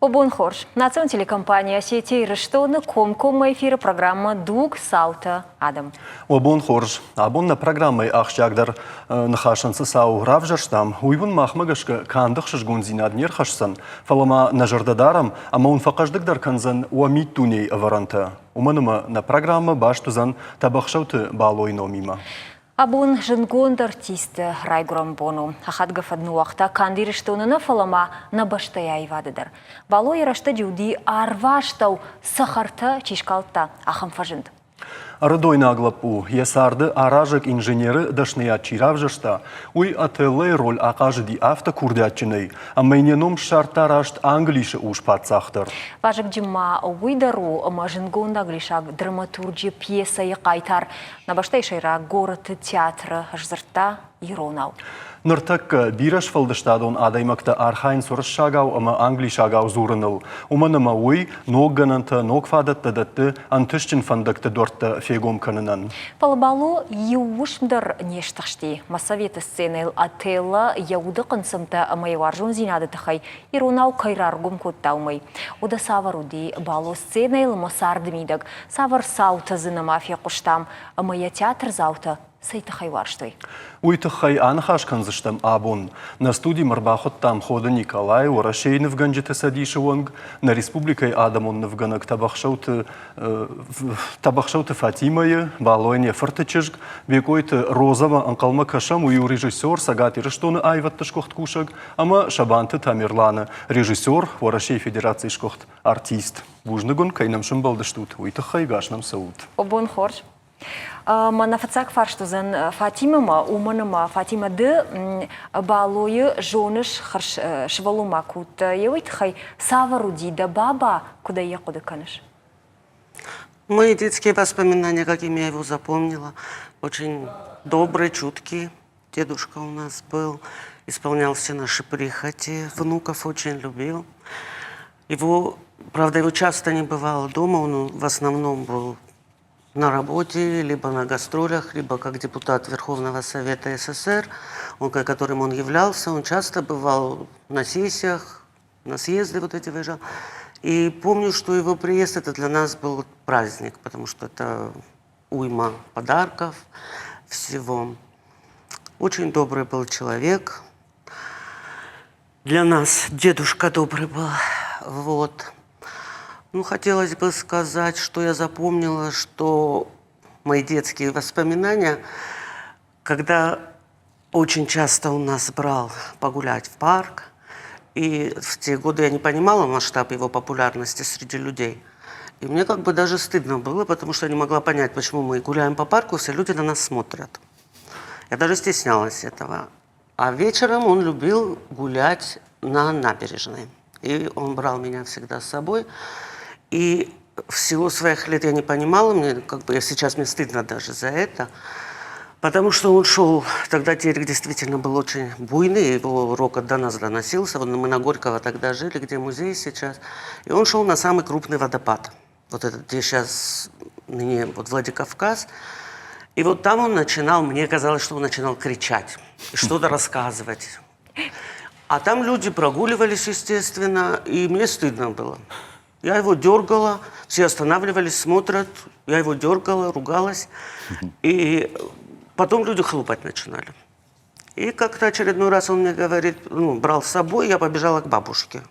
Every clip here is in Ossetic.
Бон хорз. Национ телекомпани Осетия Ирыстоны комкоммӕ эфиры программӕ Дуг, цаутӕ, адӕм. Уӕ бон хорз. Абон нӕ программӕйы ахсджиагдӕр ныхасӕн цы цау равзӕрстам, уый уын махмӕ гӕсгӕ канд ӕхсызгондзинад не рхӕсдзӕн, фӕлӕ ма нӕ зӕрдӕ дарӕм ӕмӕ уын фӕхъӕздыгдӕр кӕндзӕн уӕ миддунейы ӕвӕрӕнтӕ. Уымӕн ӕмӕ нӕ программӕ баст уыдзӕн Тӕбӕхсӕуты Балойы номимӕ. Абон зындгонд артисты райгуырӕн бон у. Ахадгӕ фӕд ныууагъта канд Ирыстоны нӕ, фӕлӕ ма нӕ бӕстӕйы аивады дӕр. Балойы рӕстӕджы уыди арвастӕу цӕхӕртӕ чи скалдта, ахӕм фӕзынд. Ӕрыдойнаг лӕппу йӕ царды аразӕг инженеры дӕсныйад чи равзӕрста, уый Отеллойы роль ахъазыди афтӕ курдиатджынӕй, ӕмӕ йын йӕ ном ссардта раст Англисы ус-паддзах дӕр. Вазыгджын ма уый дӕр у, ӕмӕ зындгонд англисаг драматурджы пьесӕйы хъайтар Нӕ бӕстӕйы сӕйраг горӕты театры сдзырдта иронау. Ныртӕккӕ бирӕ сфӕлдыстадон адӕймӕгтӕ архайынц уырыссагау ӕмӕ англисагау дзурыныл, уымӕн ӕмӕ уый ног гӕнӕнтӕ, ног фадӕттӕ дӕтты ӕнтыстджын фӕндӕгты дуӕрттӕ фегом кӕнынӕн. Фӕлӕ Бало иу уысм дӕр не стыхсти. Моссоветы сценӕйыл Отелло йӕ уды хъынцъымтӕ ӕмӕ йӕ уарзондзинады тыххӕй иронау кӕй раргом кодта, уымӕй. Уӕдӕ цавӕр уыди Бало сценӕйыл ӕмӕ царды мидӕг, Цавӕр цаутӕ дзы нӕма фехъуыстам ӕмӕ йӕ театрдзаутӕ цӕй тыххӕй уарзтой? Уый тыххӕй аныхас кӕндзыстӕм абон. Нӕ студимӕ ӕрбахуыдтам Ходы Николай, Уӕрӕсейы нывгӕнджыты цӕдисы уӕнг, нӕ республикӕйы адӕмон нывгӕнӕг Тӕбӕхсӕуты, Тӕбӕхсӕуты Фатимӕйы, Балойӕн йӕ фырты чызг, Бекъойты Розӕмӕ ӕнхъӕлмӕ кӕсӕм, уый у режиссер, Цӕгат Ирыстоны аивӕдты сгуыхт кусӕг ӕмӕ Сабанты Тамерланы, режиссер, Уӕрӕсейы Федерацийы сгуыхт артист. Бузныг уын, кӕй нӕм сӕмбӕлдыстут, уый тыххӕй гас нӕм цӕут. Бон хорз. Мӕнӕ фыццаг фарст уыдзӕн Фатимӕмӕ, уымӕн ӕмӕ Фатимӕ ды Балойы зоныс хӕрз сывӕллонмӕ куы уыдтӕ, уый тыххӕй цавӕр уыди дӕ баба, куыд ӕй йӕ хъуыды кӕныс? Мои детские воспоминания, какими я его запомнила, очень добрый, чуткий дедушка у нас был, исполнял все наши прихоти, внуков очень любил. Его, правда, его часто не бывало дома, он в основном был на работе, либо на гастролях, либо как депутат Верховного Совета СССР, он, которым он являлся, он часто бывал на сессиях, на съезды вот эти выезжал. И помню, что его приезд это для нас был праздник, потому что это уйма подарков, всего. Очень добрый был человек. Для нас дедушка добрый был. Вот. Ну, хотелось бы сказать, что я запомнила, что мои детские воспоминания, когда очень часто он нас брал погулять в парк, и в те годы я не понимала масштаб его популярности среди людей. И мне как бы даже стыдно было, потому что я не могла понять, почему мы гуляем по парку, все люди на нас смотрят. Я даже стеснялась этого. А вечером он любил гулять на набережной. И он брал меня всегда с собой. И в силу своих лет я не понимала, мне как бы я сейчас мне стыдно даже за это, потому что он шел, тогда Терек действительно был очень буйный, его рокот до нас доносился, вот мы на Горького тогда жили, где музей сейчас, и он шел на самый крупный водопад, вот этот, где сейчас ныне вот Владикавказ, и вот там он начинал, мне казалось, что он начинал кричать, что-то рассказывать. А там люди прогуливались, естественно, и мне стыдно было. Я его дергала, все останавливались, смотрят. Я его дергала, ругалась. И потом люди хлопать начинали. И как-то очередной раз он мне говорит, ну, брал с собой, я побежала к бабушке.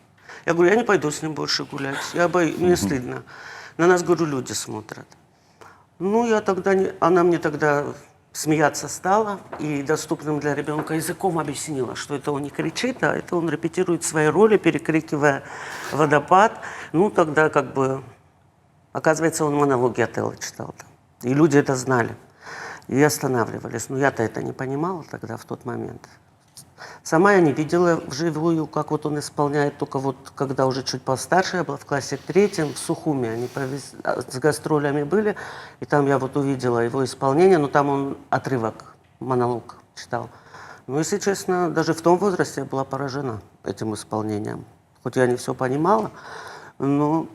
Я говорю, я не пойду с ним больше гулять, я боюсь, мне стыдно. На нас, говорю, люди смотрят. Ну, я тогда не... Она мне тогда смеяться стала и доступным для ребенка языком объяснила, что это он не кричит, а это он репетирует свои роли, перекрикивая водопад. Ну, тогда как бы, оказывается, он монологи Отелло читал. Там. И люди это знали. И останавливались. Но я-то это не понимала тогда, в тот момент. Сама я не видела вживую, как вот он исполняет, только вот когда уже чуть постарше, я была в классе третьем, в Сухуме они повез... с гастролями были, и там я вот увидела его исполнение, но там он отрывок, монолог читал. Ну, если честно, даже в том возрасте я была поражена этим исполнением. Хоть я не все понимала, но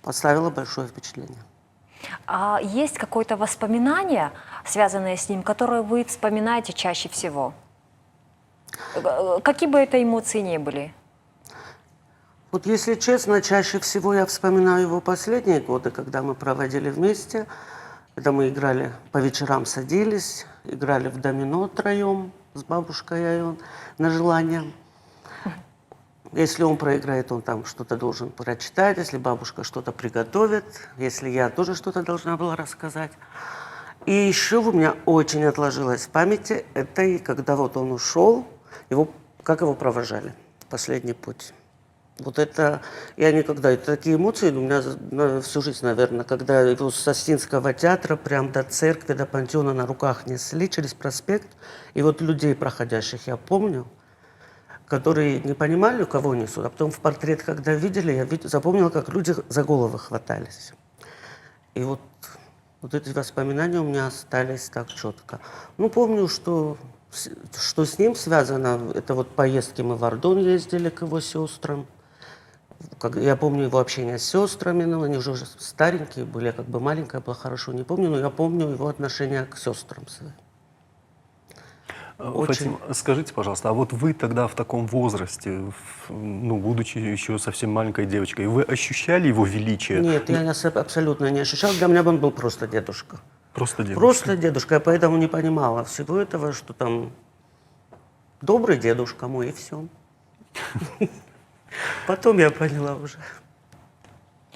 поставила большое впечатление. А есть какое-то воспоминание, связанное с ним, которое вы вспоминаете чаще всего? Какие бы это эмоции ни были? Вот если честно, чаще всего я вспоминаю его последние годы, когда мы проводили вместе, когда мы играли, по вечерам садились, играли в домино троем с бабушкой, я и он, на желание. Если он проиграет, он там что-то должен прочитать, если бабушка что-то приготовит, если я тоже что-то должна была рассказать. И еще у меня очень отложилось в памяти, это и когда вот он ушел, его, как его провожали, последний путь. Вот это я никогда, это такие эмоции у меня на всю жизнь, наверное, когда его с Остинского театра прям до церкви, до пантеона на руках несли через проспект. И вот людей проходящих я помню, которые не понимали, кого несут, а потом в портрет, когда видели, я запомнила, как люди за головы хватались. И вот, вот эти воспоминания у меня остались так четко. Ну, помню, что, что с ним связано, это вот поездки мы в Ардон ездили к его сестрам. Как, я помню его общение с сестрами, но они уже старенькие были, я как бы маленькая была, хорошо не помню, но я помню его отношение к сестрам своим. Очень. Фатима, скажите, пожалуйста, а вот вы тогда в таком возрасте, ну, будучи еще совсем маленькой девочкой, вы ощущали его величие? Нет, я абсолютно не ощущала. Для меня он был просто дедушка. Просто дедушка? Просто дедушка. Я поэтому не понимала всего этого, что там добрый дедушка мой, и все. Потом я поняла уже.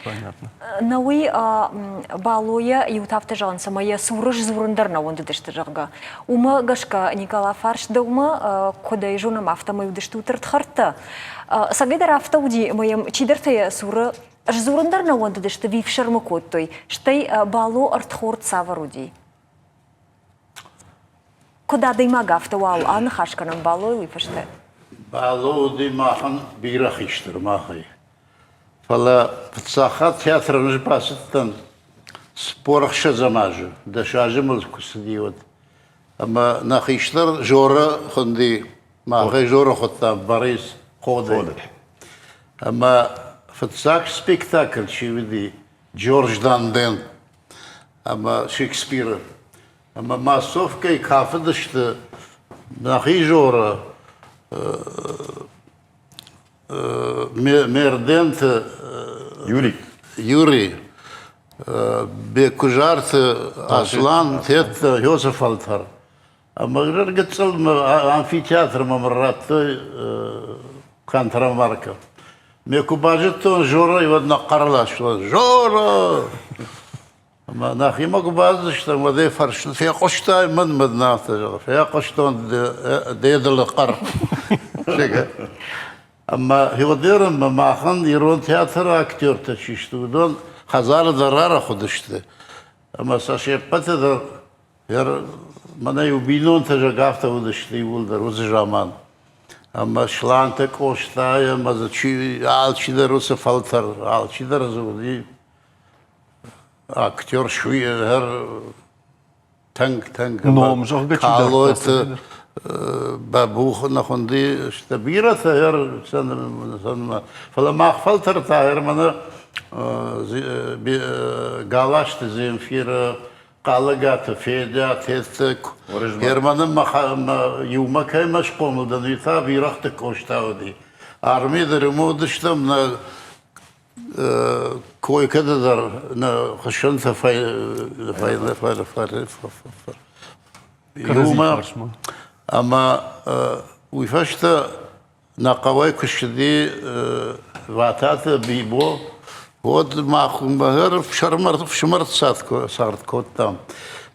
Понятно. Науи Балойӕ иутӕ афтӕ зӕгъынц, ӕмӕ йӕ цуры сдзурын дӕр нӕ уӕндыдысты, зӕгъгӕ. Уымӕ гӕсгӕ Никола фарст дӕумӕ, куыд ӕй зонӕм, афтӕмӕй уыдысты ӕрдхӕрдтӕ. Цӕгӕйдӕр афтӕ уыди, ӕмӕ йӕм чидӕртӕ йӕ цуры сдзурын дӕр нӕ уӕндыдысты, ви фсӕрмы кодтой. Стӕй Бало ӕрдхорд цавӕр уыди? Куыд адӕймаг, афтӕ уал аныхас кӕнӕм Балойыл уый фӕстӕ. Бало уыди махӕн бирӕ хистӕр махӕй. Фӕлӕ фыццаг хатт театры ӕз бацыдтӕн 46 азы, 10 азы мыл куы цыди, уӕд. Ӕмӕ нӕ хистӕр Жора хуынди, махӕй Жора хуыдтам Борис Ходы. Ӕмӕ фыццаг спектакль чи уыди, Джордж Данден ӕмӕ Шекспиры. Ӕмӕ массовкӕйы кафыдысты нӕхи Жора Мерденты Юрий. Юрий, Беккуызарты Аслан, Тетта, Иосиф Фӕлтӕр. Ӕмӕ гыццыл амфитеатрмӕ мын радтой контрамаркӕ. Ме куы базыдтон Жорайы, уӕд ныхъхъӕр ластон: Жора! Ӕмӕ нӕхимӕ куы бацыдыстӕм, уӕд ӕй фӕрсын, фехъуыстай мӕн, мӕн афтӕ зӕгъы, фехъуыстон де дылы хъӕр. Ӕмӕ Федорӕн махӕн ирон театры актертӕ чи сты, уыдон хӕдзары дӕр арӕх уыдысты. Ӕмӕ сӕ се ппӕты дӕр мӕнӕ-иу бинонтӕ, зӕгъгӕ, афтӕ уыдысты иууылдӕр уыцы заман. Ӕмӕ Сланты Къостайы ӕмӕ дзы чи, алчидӕр уыцы фӕлтӕр, алчидӕр дзы уыди актер ӕр тынг-тынг ном, зӕгъгӕ, Калоты Бабух нӕ хуынди сты бирӕтӕ ӕр фӕлӕ мах фӕлтӕртӕ ӕр мӕнӕ Галазты Земфирӕ, Хъалыгаты Федя, Тесты Германы иумӕ кӕимӕ схъомыл дӕн, уый та бирӕгъты Къоста уыди. Армийы дӕр уымӕ уыдыстӕм, нӕ койкӕты дӕр нӕ хуыссӕнтӕ иумӕ. Ӕмӕ уый фӕстӕ нӕ хъӕуӕй куы ссыди Вататы Бибо, уӕд мах ӕфсымӕрты цард кодтам.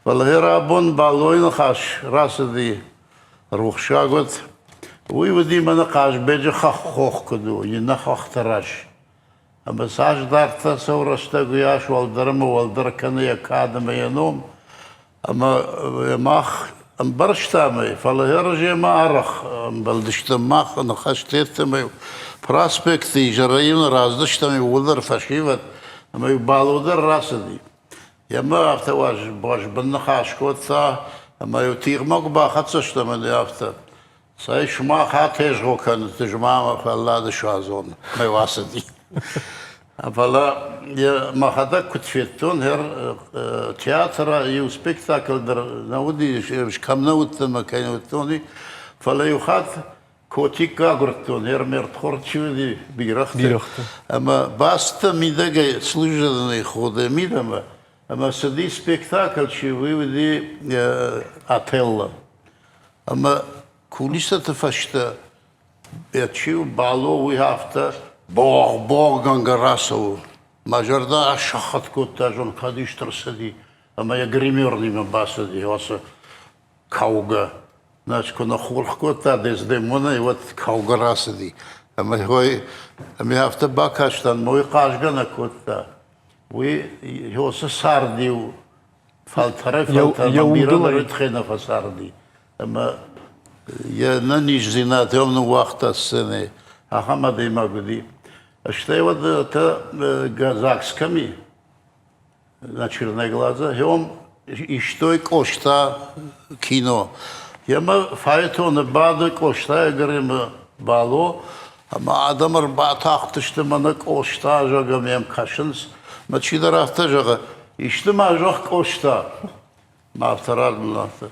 Фӕлӕ гъер абон Балойы ныхас рацыди рухсаг уыд. Уый уыди мӕнӕ Хъазбеджы хӕххох куыд у, иннӕ хӕхты раз. Ӕмӕ цас дарддӕр цӕуы рӕстӕг, уыйас уӕлдӕр ӕмӕ уӕлдӕр кӕны йӕ кад ӕмӕ йӕ ном. Ӕмӕ мах ӕмбӕрстам ӕй, фӕлӕ йемӕ арӕх ӕмбӕлдыстӕм мах ныхӕстӕ ӕмӕ проспекты изӕрӕй-иу раздыстӕм иууылдӕр фӕсивӕд, ӕмӕ-иу Бало дӕр рацыди. Йемӕ афтӕ уӕзбын ныхас кодта, ӕмӕ-иу тигъмӕ куы бахӕццӕ стӕм, ӕмӕ афтӕ, цӕй, сымах атезгъо кӕнут, ӕз ма мӕ фӕллад суадзон, ӕмӕ ацыди. Фӕлӕ мӕхӕдӕг куыд федтон, театры иу спектакль дӕр нӕ уыди, кӕм нӕ уыдтӕн ӕмӕ кӕй нӕ уыдтон, уый. Фӕлӕ иу хатт Котикк агуырдтон, ме рдхорд чи уыди, бирӕгъты. Бирӕгъты. Ӕмӕ бацыдтӕн мидӕгӕй службӕйы ходы мидӕмӕ, ӕмӕ цыди спектакль, чи уый уыди Отелло. Ӕмӕ кулисӕты фӕстӕ чи у Бало, уый афтӕ богъ-богъгӕнгӕ рацӕуы. Мӕ зӕрдӕ асӕххӕтт кодта, зон, кӕд исты ӕрцыди, ӕмӕ йӕ гримернимӕ бацыди ацы кӕугӕ. Нӕ куы ныххурх кодта Дездемонӕй, уӕд кӕугӕ рацыди. Ӕмӕ ой, ӕмӕ афтӕ бакастӕн, мой хъазгӕ нӕ кодта. Уый Йосы цард-иу фӕлтӕрӕй-фӕлтӕрмӕ бирӕ нырытхӕй нӕ фӕцарди. Ӕмӕ йӕ нӕниздзинад йӕм ныууагъта сценӕйы. Ахӕм адӕймаг уыди. Стӕй уӕд та ЗАГС кӕм и, на Черноглаза, он истой Къоста кино. Емӕ фаэтоны бады Къостайы гӕрӕмы Бало, ӕмӕ адӕм ӕрбатахтысты мӕнӕ Къоста, зӕгъӕм, йӕм кӕсынц. Мӕ чидӕр афтӕ зӕгъы, исты ма зӕгъ Къоста. Мӕ афтӕ рармын афтӕ.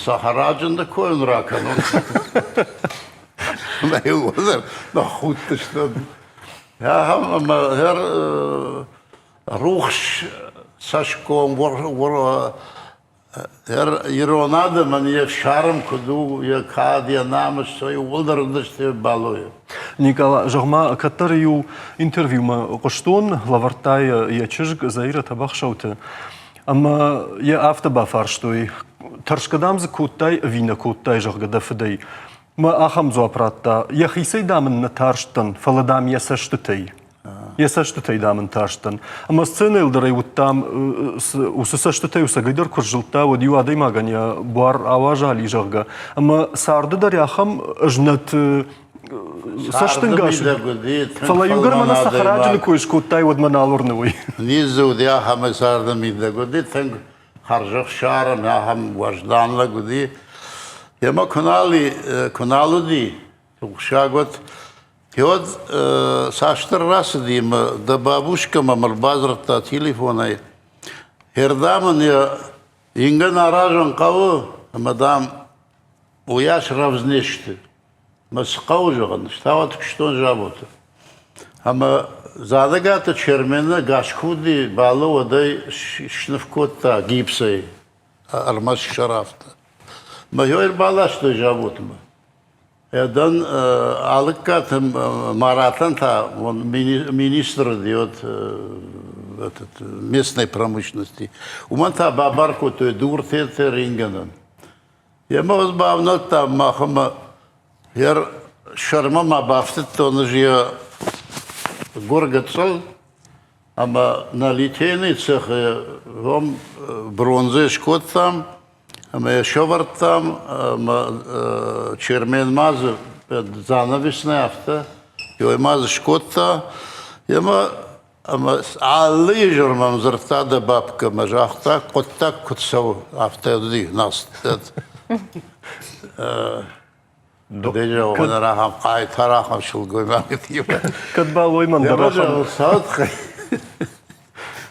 Цӕхӕраджынты кой ын ракӕнон. Мӕ иууылдӕр ныххудтысты. Ахӕм ӕмӕ рухс цӕсгом ирон адӕмӕн йе фсарм куыд у, йӕ кад, йӕ намыс, иууылдӕр уыдысты Балойы. Никъала, зӕгъ-ма, кӕддӕр иу интервьюмӕ хъуыстон, лӕвӕрдта йӕ чызг Заирӕ Тӕбӕхсӕуты, ӕмӕ йӕ афтӕ бафарстой, тӕрсгӕ дам дзы кодтай ӕви нӕ кодтай, зӕгъгӕ, дӕ фыдӕй. Мӕ ахӕм дзуапп радта, йӕхицӕй дам ын нӕ тарстӕн, фӕлӕ дам йӕ цӕстытӕй. Йӕ цӕстытӕй дам ын тарстӕн. Ӕмӕ сценӕйыл дӕр ӕй уыдтам, уыцы цӕстытӕй ӕцӕгӕйдӕр куы сзылдта, уӕд иу адӕймагӕн йӕ буар ауазали, зӕгъгӕ. Ӕмӕ царды дӕр ахӕм ӕзнӕт цӕстӕнгас. Фӕлӕ иугӕр мӕнӕ цӕхӕраджыны кой скодтай, уӕд мӕ нал уырны уый. Низ уыди ахӕм царды мидӕг уыди тынг хӕрзӕхсар ахӕм уӕздан лӕг уыди. Емӕ куы нал, куы нал уыди, рухсаг уӕд, уӕд цасдӕр рацыди ӕмӕ дӕ бабушкӕ мӕм ӕрбадзырдта телефонӕй. Хердам ын йӕ ингӕн аразын хъӕуы, ӕмӕ, дам, уыйас рӕвдз не сты. Мӕ цы хъӕуы зӕгъын, стауат куыстон заводы. Ӕмӕ Задӕгаты Чермены Гасхуди балы уӕдӕй сныв кодта гипсӕй, ӕрмӕст сӕрафтӕ. Мӕ йӕ ӕрбаластой заводмӕ. Дӕн Алыккаты Маратӕн та он министр уыди этот, местной промышленности. Уымӕн та бабар кодтой дуртӕ рингӕнӕн. Йемӕ ӕз бавнӕлдтам махмӕ йӕ сӕрмӕ ма бафтыдтон ӕз йӕ гуыргӕцъыл ӕмӕ нӕ литейный цехы уым бронзӕ скодтам ӕмӕ йӕ сӕвӕрдтам ӕмӕ Чермен ма дзы занавесный афтӕ ой ма дзы скодта ӕмӕ Ӕмӕ алы изӕр мӕм дзырдта дӕ бабкӕ ӕмӕ загъта, хъуыддаг куыд цӕуы, афтӕ уыди нас. Дӕ ахӕм хъайтар, ахӕм сылгоймаг Кӕд Балой мӕн дӕр ахӕм.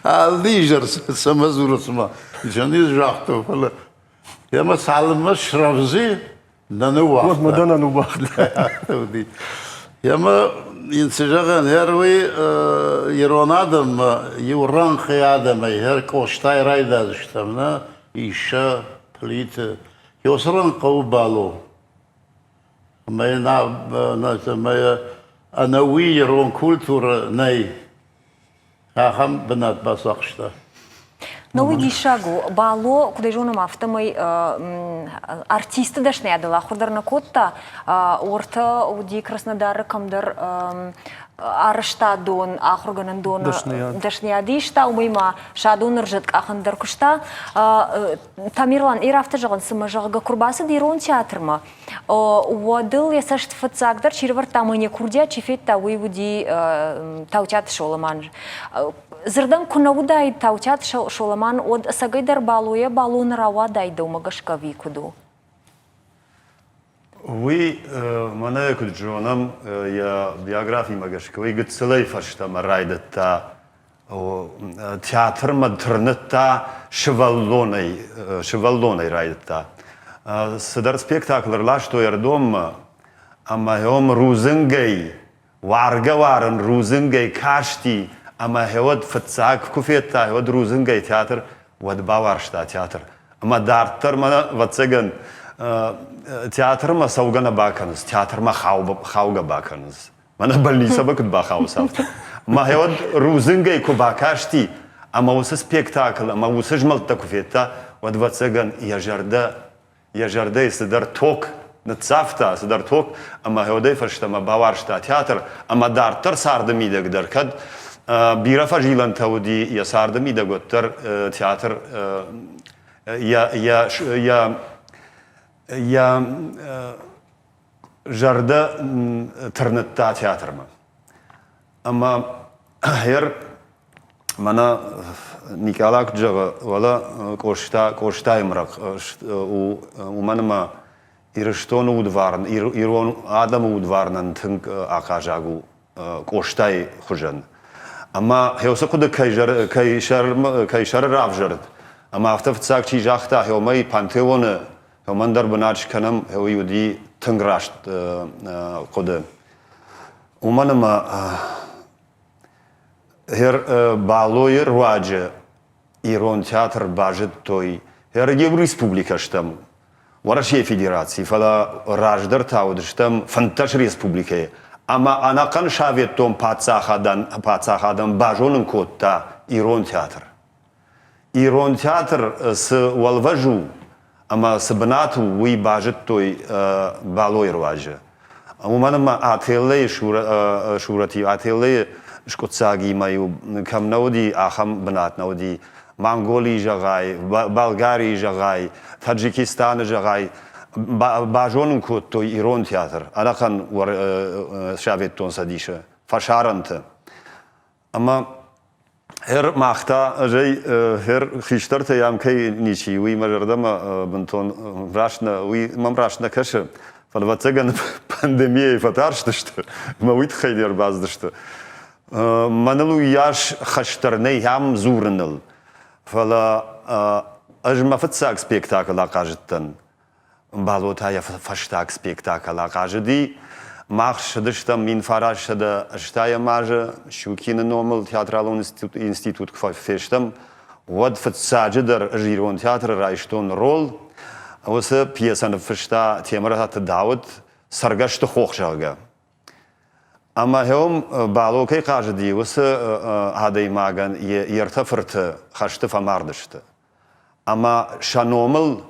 Алы изӕр цӕмӕ дзуры, цыма. Низ загъта, фӕлӕ ӕмӕ цалынмӕ срӕвдзи, нӕ ныууагъта. Уӕдмӕ дӕ нӕ ныууагъта. Ӕмӕ йын цы зӕгъӕн, ӕр уый ирон адӕммӕ иу рӕнхъи адӕмӕй, ӕр Къостай райдадзыстӕм, нӕ Иссӕ, Плиты. Ёсы рӕнхъ Бало. Ӕмӕ йын ӕнӕуи ирон культурӕ нӕй. Ахӕм бынат бацахста. Но уый диссаг у. Бало, куыд ӕй зонӕм, афтӕмӕй артисты дӕсныйадыл ахуыр дӕр нӕ кодта. Уӕртӕ уыди Краснодары кӕмдӕр арӕзтадон ахуыргӕнӕндоны дӕсныйад иста, уымӕй ма Садоны рзӕткъахӕн дӕр куыста. Тамерлан, ир афтӕ зӕгъын, цымӕ, зӕгъгӕ, куы рбацыд ирон театрмӕ, Уӕд ыл йӕ цӕст фыццагдӕр чи рывӕрдта ӕмӕ йын йӕ курдиат чи федта, уый уыди Таутиаты Соломан. Дзырдӕн куы нӕ уыдаид Таутиаты Соломан, уӕд ӕцӕгӕйдӕр Балойӕ Балоны рауадаид дӕумӕ гӕсгӕ ӕви куыд у? Уый мӕнӕ куыд зонӕм, йӕ биографимӕ гӕсгӕ, уый гыццылӕй фӕстӕмӕ райдыдта театрмӕ тырныдта сывӕллонӕй, сывӕллонӕй райдыдта. Цыдӕр спектакль ӕрластой Ӕрдонмӕ. Ӕмӕ уым рудзынгӕй, уаргӕ-уарын рудзынгӕй касти, ӕмӕ уӕд фыццаг куы федта, уӕд рудзынгӕй театр, уӕд бауарзта театр. Ӕмӕ дарддӕр мӕнӕ, ӕвӕццӕгӕн, театрмӕ цӕугӕ нӕ бакӕнынц, театрмӕ хаугӕ бакӕнынц. Мӕнӕ больницӕмӕ куыд бахауыс, афтӕ. Ӕмӕ уӕд рудзынгӕй куы бакасти, ӕмӕ уыцы спектакль ӕмӕ уыцы змӕлдтӕ куы федта, уӕд, ӕвӕццӕгӕн, йӕ зӕрдӕ йӕ зӕрдӕйы цыдӕр ток ныццавта, цыдӕр ток, ӕмӕ уӕдӕй фӕстӕмӕ бауарзта театр, ӕмӕ дарддӕр царды мидӕг дӕр кӕд бирӕ фӕзилӕнтӕ уыди йӕ царды мидӕг, уӕддӕр театр йӕ, йӕ, йӕ, йӕ зӕрдӕ тырныдта театрмӕ. Ӕмӕ хӕр мӕнӕ Никъала куыд зӕгъы, уӕлӕ Къоста, Къостайы мрӕхъ у, уымӕн ӕмӕ Ирыстоны удварн, ирон адӕмы удварнӕн тынг ахъазаг у Къостайы хуызӕн. Ӕмӕ уыцы хъуыды кӕй, кӕй, кӕй сӕры равзӕрд, ӕмӕ афтӕ фыццаг чи загъта, уымӕй пантеоны уымӕн дӕр бынат скӕнӕм, уый уыди тынг раст хъуыды. Уымӕн ӕмӕ Балойы руаджы ирон театр базыдтой иу республикӕ стӕм, Уӕрӕсейы Федераци, фӕлӕ раздӕр та уыдыстӕм 15 республикӕйы ӕмӕ ӕнӕхъӕн советтон паддзахадӕн, паддзахадӕн базонын кодта ирон театр. Ирон театр цы уӕлвӕз у ӕмӕ цы бынат у, уый базыдтой Балойы руаджы. Уымӕн ӕмӕ Отеллойы сурӕти, Отеллойы скъуыддзагимӕ-иу кӕм нӕ уыди, ахӕм бынат нӕ уыди. Монголийы зӕгъай, Болгарийы зӕгъай, Таджикистаны зӕгъай, базонын кодтой ирон театр ӕнӕхъӕн Советтон Цӕдисы фӕсарӕнты. Ӕмӕ Хер мах та ӕзӕй хер хистӕртӕй ам кӕй ничи, уый мӕ зӕрдӕмӕ бынтон раст нӕ, уый мӕм раст нӕ кӕсы. Фӕлӕ ӕвӕццӕгӕн пандемийӕйы фӕтарстысты ӕмӕ уый тыххӕй не рбацыдысты. Мӕныл уыйас хӕс дӕр нӕй ам дзурыныл. Фӕлӕ ӕз мӕ фыццаг спектакль ахъазыдтӕн. Бало та йӕ фӕстаг спектакль ахъазыди. Мах ссыдыстӕм 1980 азы Щукины номыл театралон институт куы фестӕм, уӕд фыццаджыдӕр ӕз ирон театры райстон рол. Уыцы пьесӕ ныффыста Темыраты Дауыт «Цӕргӕсты хох», зӕгъгӕ. Ӕмӕ уым Бало кӕй хъазыди, уыцы адӕймагӕн йе ртӕ фырты хӕсты фӕмард сты. Ӕмӕ сӕ номыл,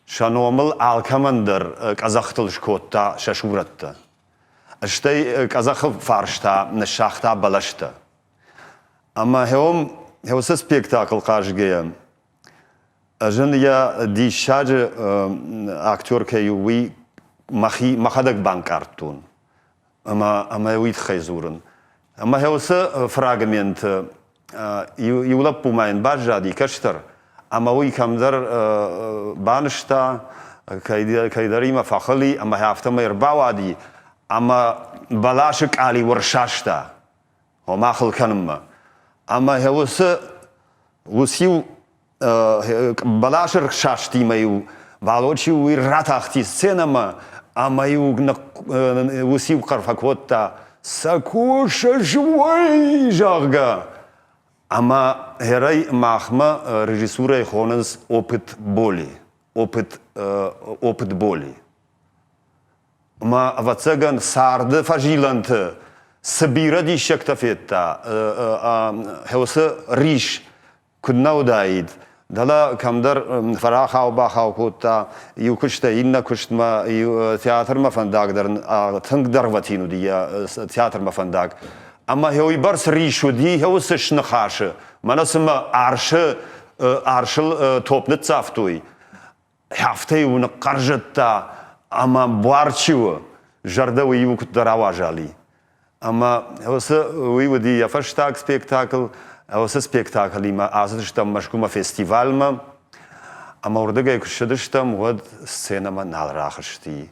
сӕ номыл алкӕмӕн дӕр къӕдзӕхтыл скодта сӕ сурӕттӕ. Стӕй къӕдзӕхы фарс та ныссагъта бӕлӕстӕ. Ӕмӕ уым уыцы спектакль хъазгӕйӕ, ӕз ын йӕ диссаджы актер кӕй у, уый мӕхи мӕхӕдӕг банкъардтон. Ӕмӕ, ӕмӕ уый тыххӕй дзурын. Ӕмӕ уыцы фрагменты иу лӕппу ма йын баззади кӕстӕр, ӕмӕ уый кӕмдӕр банызта, кӕйдӕримӕ фӕхыли ӕмӕ афтӕмӕй ӕрбауади ӕмӕ бӕласы къалиу ӕрсаста, ома хыл кӕнынмӕ. Ӕмӕ уыцы уыциу бӕласы рсастимӕ-иу Валочи уый ратахти сценӕмӕ ӕмӕ-иу уыциу хъӕр фӕкодта «Сӕ кусыс уый!» зӕгъгӕ. Ӕмӕ хӕрӕй махмӕ режиссурӕй хонынц опыт боли, опыт, опыт боли. Ӕмӕ, ӕвӕццӕгӕн, царды фӕзилӕнты цы бирӕ диссӕгтӕ федта, уыцы рис куыд нӕ уыдаид, дӕлӕ кӕмдӕр фӕрахау-бахау кодта иу куыстӕй иннӕ куыстмӕ, театрмӕ фӕндаг дӕр тынг дӕргъвӕтин уыди йӕ театрмӕ фӕндаг. Ӕмӕ уыйбӕрц рис уыди уыцы сныхасы, мӕнӕ цыма арсы арсыл топп ныццавтой, Афтӕ-иу ныхъхъӕрзыдта ӕмӕ буар чи у, зӕрдӕ уый-иу куыддӕр ауазали. Ӕмӕ уыцы уый уыди йӕ фӕстаг спектакль. Уыцы спектаклимӕ ацыдыстӕм Мӕскуымӕ фестивальмӕ. Ӕмӕ уырдыгӕй куы ссыдыстӕм, уӕд сценӕмӕ нал рахызти.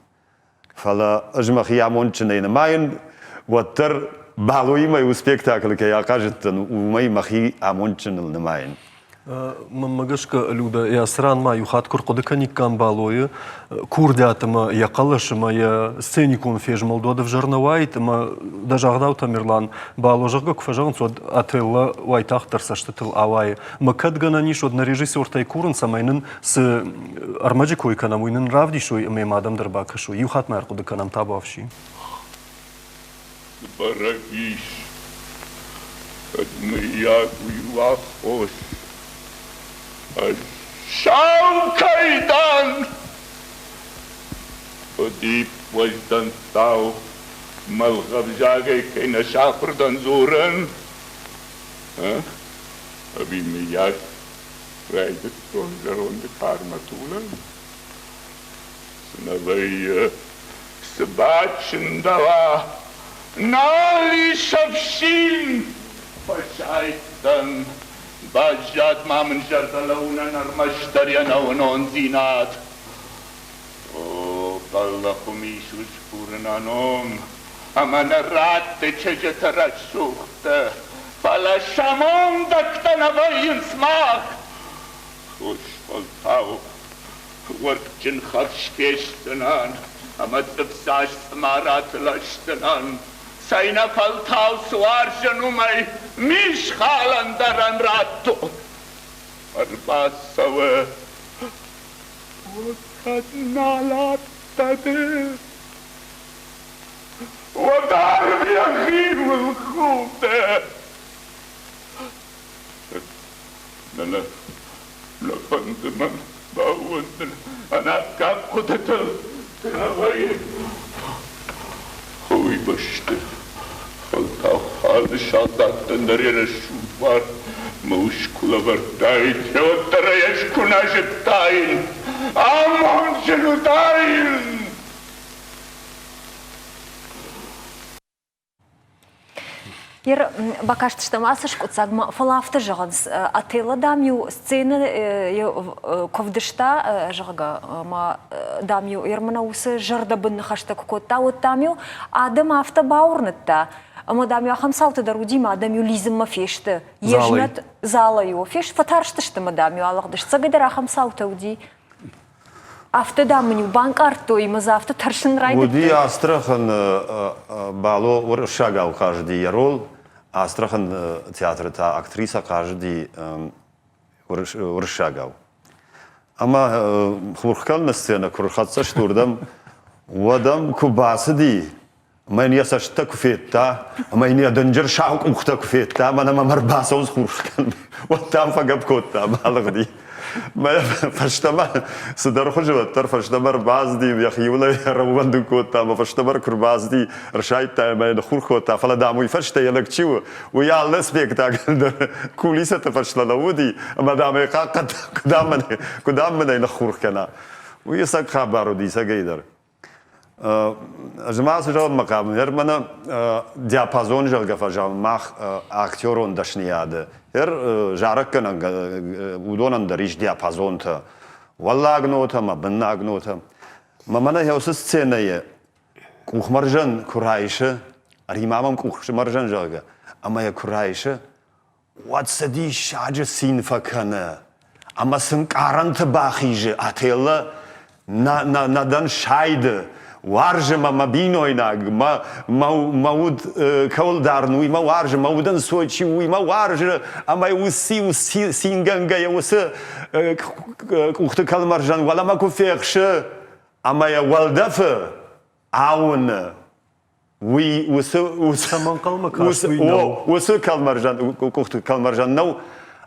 Фӕлӕ ӕз мӕхи амондджынӕй нымайын, уӕддӕр Балоимӕ иу спектаклы кӕй ахъазыдтӕн, уымӕй мӕхи амондджыныл нымайын. Мӕнмӕ гӕсгӕ, Людӕ, йӕ цыран ма иу хатт куы рхъуыды кӕниккам Балойы курдиат ӕмӕ йӕ хъӕлӕс ӕмӕ йӕ сценикон фезмӕлд, уӕд ӕвзӕр нӕ уаид ӕмӕ дӕ загъдау, Тамерлан, Бало, зӕгъгӕ, куы фӕзӕгъынц, уӕд Отелло уайтагъддӕр цӕстытыл ауайы. Ӕмӕ кӕд гӕнӕн ис, уӕд нӕ режиссертӕй курын, цӕмӕй нын цы ӕрмӕджы кой кӕнӕм, уый нын равдисой ӕмӕ йӕм адӕм дӕр бакӕсой. Иу хатт ма ӕрхъуыды кӕнӕм табуафси. Бӕрӕг ис, кӕд мыййаг уый у аххос, ӕз сау кӕй дӕн. Фыдип уӕздӕнттау мӕлгъӕвзагӕй кӕй нӕ сахуыр дӕн дзурын, ӕви мыййаг райдыдтон зӕронды кармӕ тулын? Цы нӕ вӕййы, цы бачындӕуа, нал ис ӕфсин! Фӕсайдтӕн, баззад ма мын зӕрдӕлӕуынӕн ӕрмӕстдӕр йӕ нӕуынондзинад. О, бӕллӕх уым ис усгуры нӕ ном, ӕмӕ нӕ радты чызджыты рӕсугъдты, фӕлӕ сӕ мондӕгтӕ нӕ вӕййынц мах. Хорз фӕлтау уӕртджын хӕфс фестдзынӕн ӕмӕ цъыфдзаст цъымараты лӕсдзынӕн. Цӕйнӕфӕлтау цы уарзын, уымӕй мисхалӕн дӕр ӕм радтон. Ӕрбацӕуы, уӕд кӕд нал адтӕ ды, уӕд арв йӕхиуыл худы. Нӕ, нӕ фӕнды мӕн баууӕндын ӕнаккаг хъуыдытыл. Травӕйы уый бӕсты фӕлтау халы салдаттӕн дӕр йӕ рӕсугъд буар мӕ ус куы лӕвӕрдтаид, уӕддӕр ӕй ӕз куы нӕ зыдтаин, амондджын уыдаин. Ер бакастыстӕм ацы скъуыддзагмӕ, фӕлӕ афтӕ зӕгъынц, Отелло, дам-иу сценӕ куы вдыста, зӕгъгӕ, ӕмӕ, дам-иу Ермана уыцы зӕрдӕбын ныхӕстӕ куы кодта, уӕд, дам-иу адӕм афтӕ бауырныдта, ӕмӕ, дам-иу ахӕм цаутӕ дӕр уыди, ӕмӕ адӕм-иу лидзынмӕ фесты. Йе знӕт залӕй-иу фесты, фӕтарстысты ӕмӕ, дам-иу алыгъдысты. Цӕгӕйдӕр ахӕм цаутӕ уыди. Афтӕ, дам, мын-иу банкъардтой ӕмӕ дзы афтӕ тӕрсын райдыдтой. Уыди Астраханы Бало уырыссагау хъазыди йӕ рол, Астраханы театры та актрисӕ хъазыди уырыссагау. Ӕмӕ хурхкалыны сценӕ куы рхӕццӕ сты уырдӕм, уӕд ӕм куы бацыди, Ӕмӕ йын йӕ цӕстытӕ куы федта, ӕмӕ йын йӕ дынджыр сау къухтӕ куы федта, мӕнӕ мӕм ӕрбацӕуынц хурхкӕн, уӕд дӕм фӕгӕпп кодта ӕмӕ алыгъди. Мӕ фӕстӕмӕ цыдӕр хуызы уӕддӕр фӕстӕмӕ ӕрбацыди, йӕхиуыл ӕй ӕрӕууӕндын кодта ӕмӕ фӕстӕмӕ куы рбацыди, ӕрсайдта ӕмӕ йын хурх кодта, фӕлӕ дам уый фӕстӕ йӕ лӕг чи у, уый алы спектакль дӕр кулисӕты фӕстӕ лӕууыди ӕмӕ дам ӕй хъахъхъӕдта, куыд ам мын ӕй ныххурх кӕна. Уый ӕцӕг хабар уыди цӕгӕйдӕр. Ӕз ма цы зӕгъынмӕ хъавын, ӕр мӕнӕ диапазон, зӕгъгӕ, фӕзӕгъын мах актерон дӕсныйады. Ӕр зарӕггӕнӕг уыдонӕн дӕр ис диапазонтӕ. Уӕллаг нотӕ ӕмӕ быннаг нотӕ. Мӕ мӕнӕ уыцы сценӕйы къухмӕрзӕн куы райсы, ӕри-ма мӕм къухмӕрзӕн, зӕгъгӕ, ӕмӕ йӕ куы райсы, уӕд сӕ диссаджы цин фӕкӕны ӕмӕ сын къарӕнты бахизы Отелло нӕ, нӕ, нӕ дӕн сайды, уарзы мӕ мӕ бинойнаг, мӕ, мӕ, мӕ уд кӕуыл дарын, уый мӕ уарзы, мӕ удӕнцой чи у, уый мӕ уарзы, ӕмӕ уыцы цингӕнгӕйӕ уыцы къухты кӕлмӕрзӕн уӕлӕмӕ куы фехсы ӕмӕ йӕ уӕлдӕфы ауыны, уый уыцы Цӕмӕ ӕнхъӕлмӕ каст, уый нӕу. Уыцы кӕлмӕрзӕн, къухты кӕлмӕрзӕн нӕу.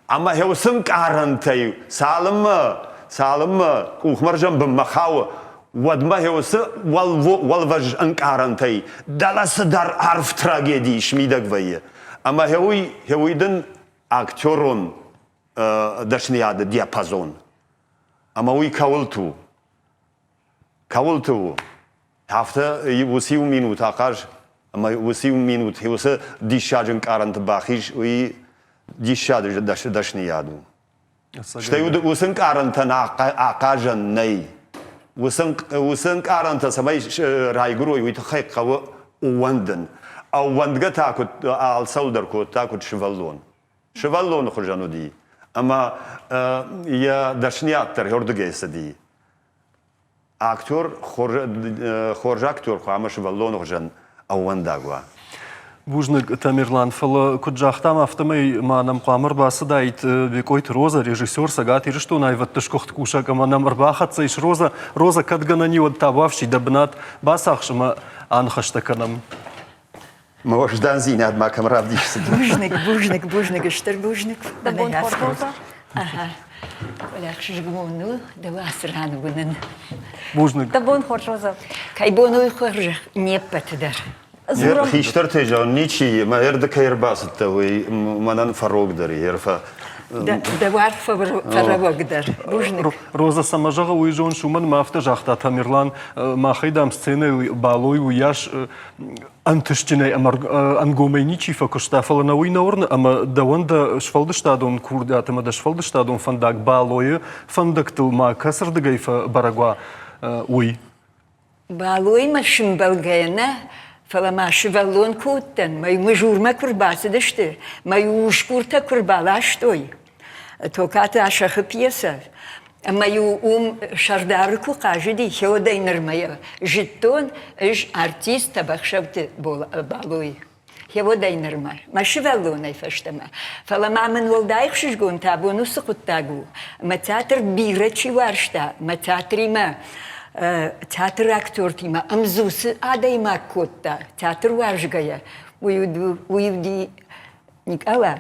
Ӕмӕ уыцы ӕнкъарӕнтӕй цалынмӕ, цалынмӕ къухмӕрзӕн бынмӕ хауы, уӕдмӕ уыцы уӕлвӕз ӕнкъарӕнтӕй дӕлӕ цыдӕр арф трагеди смидӕг вӕййы. Ӕмӕ уый, уый дын актерон дӕсныйады диапазон. Ӕмӕ уый кӕуылты у? Кӕуылты у? Афтӕ уыцы-иу минут ахъаз ӕмӕ уыцы-иу минут уыцы диссаджы ӕнкъарӕнты бахиз, уый диссаджы дӕсныйад у. Стӕй уыцы ӕнкъарӕнтӕн ахъазӕн нӕй. Уыцы ӕнкъарӕнтӕ цӕмӕй райгуырой, уый тыххӕй хъӕуы ууӕндын. Ӕууӕндгӕ та куыд алцӕуыл дӕр кодта, куыд сывӕллон. Сывӕллоны хуызӕн уыди. Ӕмӕ йӕ дӕсныйад дӕр ӕрдыгӕй цыди. Актер, хорз актер хъуамӕ сывӕллоны хуызӕн ӕууӕндаг уа. Бузныг, Тамерлан, фӕлӕ куыд загътам, афтӕмӕй ма нӕм хъуамӕ ӕрбацыдаид Бекъойты Роза, режиссер, Цӕгат Ирыстоны аивӕдты сгуыхт кусӕг ӕмӕ нӕм ӕрбахӕццӕ ис Роза. Роза, кӕд гӕнӕн и, уӕд табуафси дӕ бынат бацахс ӕмӕ аныхӕстӕ кӕнӕм. Мӕ уӕздандзинад ма кӕм равдисдзынӕ? Бузныг, бузныг, бузныг, стыр бузныг. Дӕ бон хорз, Роза. Ага. Ӕхсызгон у дӕ ацы ран уынын. Бузныг. Дӕ бон хорз, Роза. Кӕй бон у хорзӕх не ппӕты дӕр. Хистӕртӕй зӕгъын ничи, мӕ ӕрды кӕй ӕрбацыдтӕ, уый мӕнӕн фӕрогдӕр и, ӕрфӕ. Дӕ уарт фӕрогдӕр. Бузныг. Роза цӕмӕ зӕгъы, уый зоныс, уымӕн мӕ афтӕ загъта Тамерлан, махӕй, дам, сценӕйыл Балой уыйас ӕнтыстджынӕй ӕмӕ ӕнгомӕй ничи фӕкуыста, фӕлӕ нӕ уый нӕ уырны, ӕмӕ дӕуӕн дӕ сфӕлдыстадон курдиат ӕмӕ дӕ сфӕлдыстадон фӕндаг Балойы фӕндӕгтыл ма кӕцырдыгӕй фӕбӕрӕг уа, уый. Балоимӕ сымбӕлгӕйӕ нӕ, фӕлӕ ма сывӕллон куы уыдтӕн, мӕ мызурмӕ куы рбацыдысты, мӕ усгуртӕ куы рбаластой, Токаты Асӕхы пьесӕ, ӕмӕ-иу уым сӕрдары куы хъазыди, хеодӕй нырмӕ йӕ зыдтон ӕз артист Тӕбӕхсӕуты Балойы. Хеодӕй нырмӕ, мӕ сывӕллонӕй фӕстӕмӕ. Фӕлӕ ма мын уӕлдай ӕхсызгон та абон уыцы хъуыддаг у, мӕ театр бирӕ чи уарзта, мӕ театримӕ театры актертимӕ ӕмдзу цы адӕймаг кодта, театр уарзгӕйӕ, уый уыди Никъала,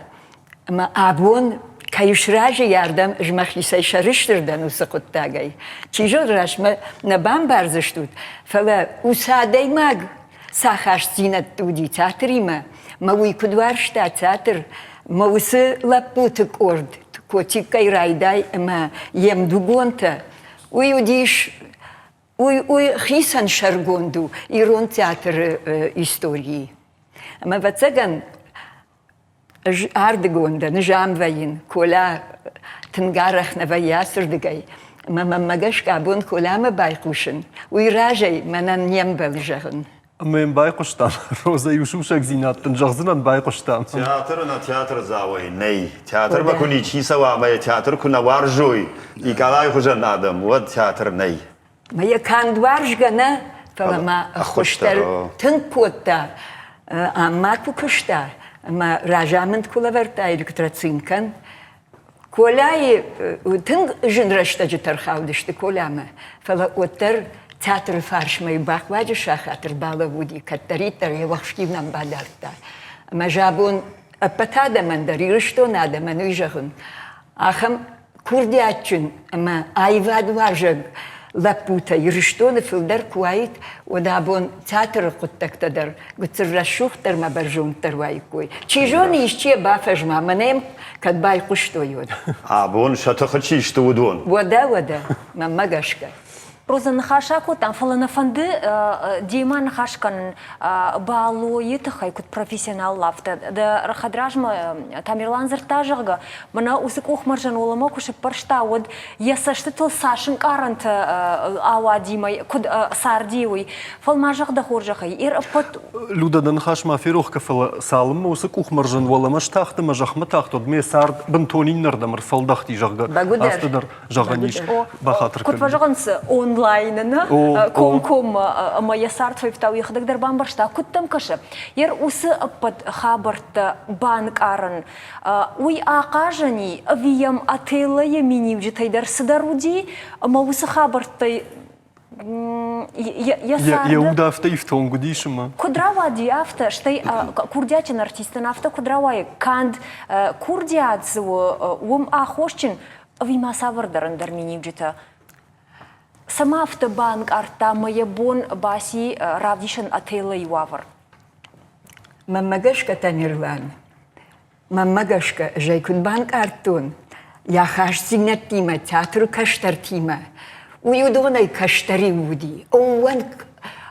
ӕмӕ абон кӕй сразы и ардӕм, ӕз мӕхицӕй сӕрыстыр дӕн уыцы хъуыддагӕй. Чи зоны, рӕстмӕ нӕ бамбардзыстут, фӕлӕ уыцы адӕймаг цы ахастдзинӕдты уыди театримӕ, мӕ уый куыд уарзта театр, мӕ уыцы лӕппуты къорд Котиккӕй райдай ӕмӕ йе мдугонтӕ, уый уыдис уый, уый хицӕн сӕргонд у ирон театры историйы. Ӕмӕ, ӕвӕццӕгӕн, ӕз ардыгон дӕн, ӕз ам вӕййын. Коля тынг арӕх нӕ вӕййы ацырдыгӕй. Ӕмӕ мӕнмӕ гӕсгӕ абон Колямӕ байхъусын, уый разӕй мӕнӕн не мбӕлы зӕгъын. Ӕмӕ йын байхъуыстам. Розӕ, иу сусӕгдзинад дын зӕгъдзынӕн, байхъуыстам. Театры нӕ театрдзауӕй нӕй. Театрмӕ куы ничи цӕуа ӕмӕ йӕ театр куы нӕ уарзой, Никъалайы хуызӕн адӕм, уӕд театр нӕй. Мӕ йӕ канд уарзгӕ нӕ, фӕлӕ ма ӕххуыс дӕр тынг кодта. Ам ма куы куыста ӕмӕ разамынд куы лӕвӕрдта электроцинкӕн, Коляйы тынг зын рӕстӕджытӕ рхаудысты Колямӕ, фӕлӕ уӕддӕр театры фарсмӕ бахъуаджы сахат ӕрбалӕууыди, кӕддӕриддӕр йӕ уӕхскил нӕм бадардта. Ӕмӕ ӕз абон ӕппӕт адӕмӕн дӕр, Ирыстоны адӕмӕн уый зӕгъын, ахӕм курдиатджын ӕмӕ аивадуарзӕг лӕппутӕ Ирыстоны фылдӕр куы уаид, уӕд абон театры хъуыддӕгтӕ дӕр гыццыл рӕсугъддӕр ӕмӕ бӕрзонддӕр уаиккой. Чи зоны, исчи йӕ бафӕзма, мӕнӕ йӕм кӕд байхъуыстой, уӕд. Абон сӕ тыхы чи сты, уыдон? Уӕдӕ, уӕдӕ, мӕнмӕ гӕсгӕ. Роза, ныхас акодтам, фӕлӕ нӕ фӕнды демӕ ныхас кӕнын Балойы тыххӕй, куыд профессионал, афтӕ. Дӕ хӕдразмӕ Тамерлан дзырдта, зӕгъгӕ, мӕнӕ уыцы къухмӕрзӕн уӕлӕмӕ куы сыппӕрста, уӕд йӕ цӕстытыл цас ӕнкъарӕнтӕ ауади мӕ куыд царди, уый. Фӕлӕ ма зӕгъ дӕ хорзӕхӕй, ир ӕппӕт Люда, дӕ ныхас ма ферох кӕ, фӕлӕ цалынмӕ уыцы къухмӕрзӕн уӕлӕмӕ стахт ӕмӕ зӕхмӕ тахт, уӕд ме цард бынтон иннӕрдӕм ӕрфӕлдӕхти, зӕгъгӕ, афтӕ дӕр зӕгъӕн ис, бахатыр Куыд фӕзӕгъынц онлайны, нӕ комкоммӕ ӕмӕ йӕ цард фӕивта, йӕхӕдӕг дӕр бамбӕрста, куыд дӕм кӕсы, йер уыцы ӕппӕт хабӕрттӕ банкъарын, уый ахъазӕн и, ӕви йӕм Отеллойы миниуджытӕй дӕр цыдӕр уыди, ӕмӕ уыцы хабӕрттӕй йӕ царды... Йӕ уд афтӕ ифтонг уыдис ӕмӕ... Куыд рауади афтӕ, стӕй курдиатджын артистӕн афтӕ куыд рауайы, канд курдиат дзы у, уым аххосджын ӕви ма цавӕрдӕр ӕндӕр миниуджытӕ? Цӕмӕ афтӕ банкъардта ӕмӕ йӕ бон баци равдисын Отеллойы уавӕр? Мӕнмӕ гӕсгӕ, Тамерлан, мӕнмӕ гӕсгӕ, ӕз ӕй куыд банкъардтон, йӕ ахастдзинӕдтимӕ, театры кӕстӕртимӕ, уый уыдонӕй кӕстӕриу уыди. Ӕууӕнк,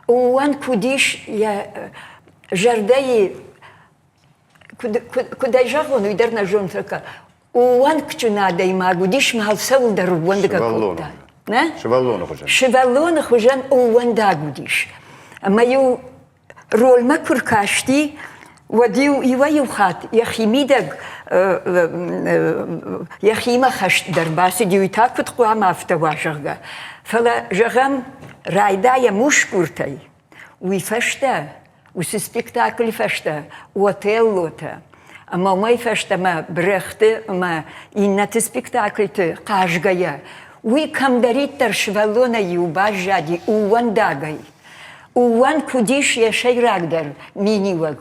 ӕууӕнк уыдис йӕ зӕрдӕйы куыд ӕй зӕгъон, уый дӕр нӕ зонын, ӕууӕнкджын адӕймаг уыдис ма алцӕуыл дӕр ӕууӕндгӕ кодта. Нӕ? Сывӕллоны хуызӕн. Сывӕллоны хуызӕн ӕууӕндаг уыдис. Ӕмӕ-иу рольмӕ куы ркасти, Уӕд-иу иуӕй-иу хатт йӕхимидӕг йӕхимӕ хӕст дӕр бацыди, уый та куыд хъуамӕ афтӕ уа, зӕгъгӕ. Фӕлӕ, зӕгъӕм, райдайӕм усгуртӕй, уый фӕстӕ, уыцы спектаклы фӕстӕ Отеллотӕ ӕмӕ уымӕй фӕстӕмӕ Брехты ӕмӕ иннӕты спектакльты хъазгӕйӕ, уый кӕмдӕриддӕр сывӕллонӕй-иу баззади ууӕндагӕй. Ууӕнк уыдис йӕ сӕйрагдӕр миниуӕг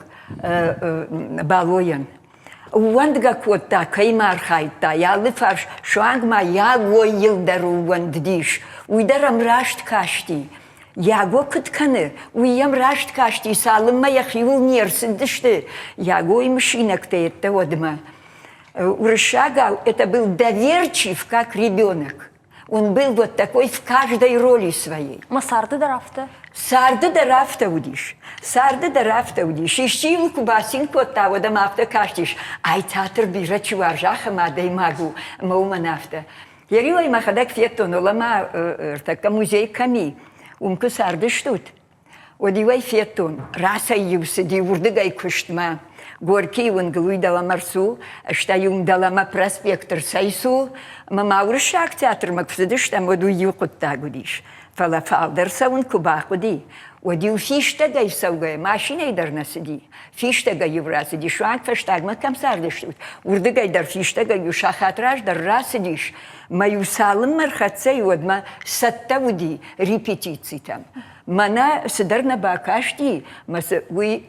Балойӕн. Ууӕндгӕ кодта, кӕимӕ архайдта, йӕ алы фарс суанг ма Ягойыл дӕр ууӕндыдис. Уый дӕр ӕм раст касти. Яго куыд кӕны, уый йӕм раст касти, цалынмӕ йӕхиуыл не рцыдысты Ягойы мысинӕгтӕ йедтӕ уӕдмӕ. Уырыссагау это был доверчив, как ребенок. Он был вот такой в каждой роли своей. Ма царды дӕр афтӕ? Царды дӕр афтӕ уыдис. Царды дӕр афтӕ уыдис. Исчи-иу куы бацин кодта, уӕд ӕм афтӕ кастис, ай театр бирӕ чи уарзы, ахӕм адӕймаг у, ӕмӕ уымӕн афтӕ. Ериуӕй мӕхӕдӕг федтон, ола-ма ӕртӕккӕ музей кӕм и, уым куы цардыстут, уӕд-иу ӕй федтон, рацӕй-иу цыди уырдыгӕй куыстмӕ. Горькийы уынгыл уый дӕлӕмӕ рцу, стӕй-иу дӕлӕмӕ проспект рцӕйцу. Ӕмӕ ма уырыссаг театрмӕ куы цыдыстӕм, уӕд уый иу хъуыддаг уыдис. Фӕлӕ фалдӕр цӕуын куы бахъуыди, уӕд-иу фистӕгӕй цӕугӕйӕ машинӕйы дӕр нӕ цыди. Фистӕгӕй-иу рацыди, суанг фӕстагмӕ кӕм цардыстут, уырдыгӕй дӕр фистӕгӕй иу сахат раздӕр рацыдис. Мӕ-иу цалынмӕ рхӕццӕ и, уӕдмӕ цӕттӕ уыди репетицитӕм. Мӕнӕ цыдӕр нӕ бакасти, мӕ цы уый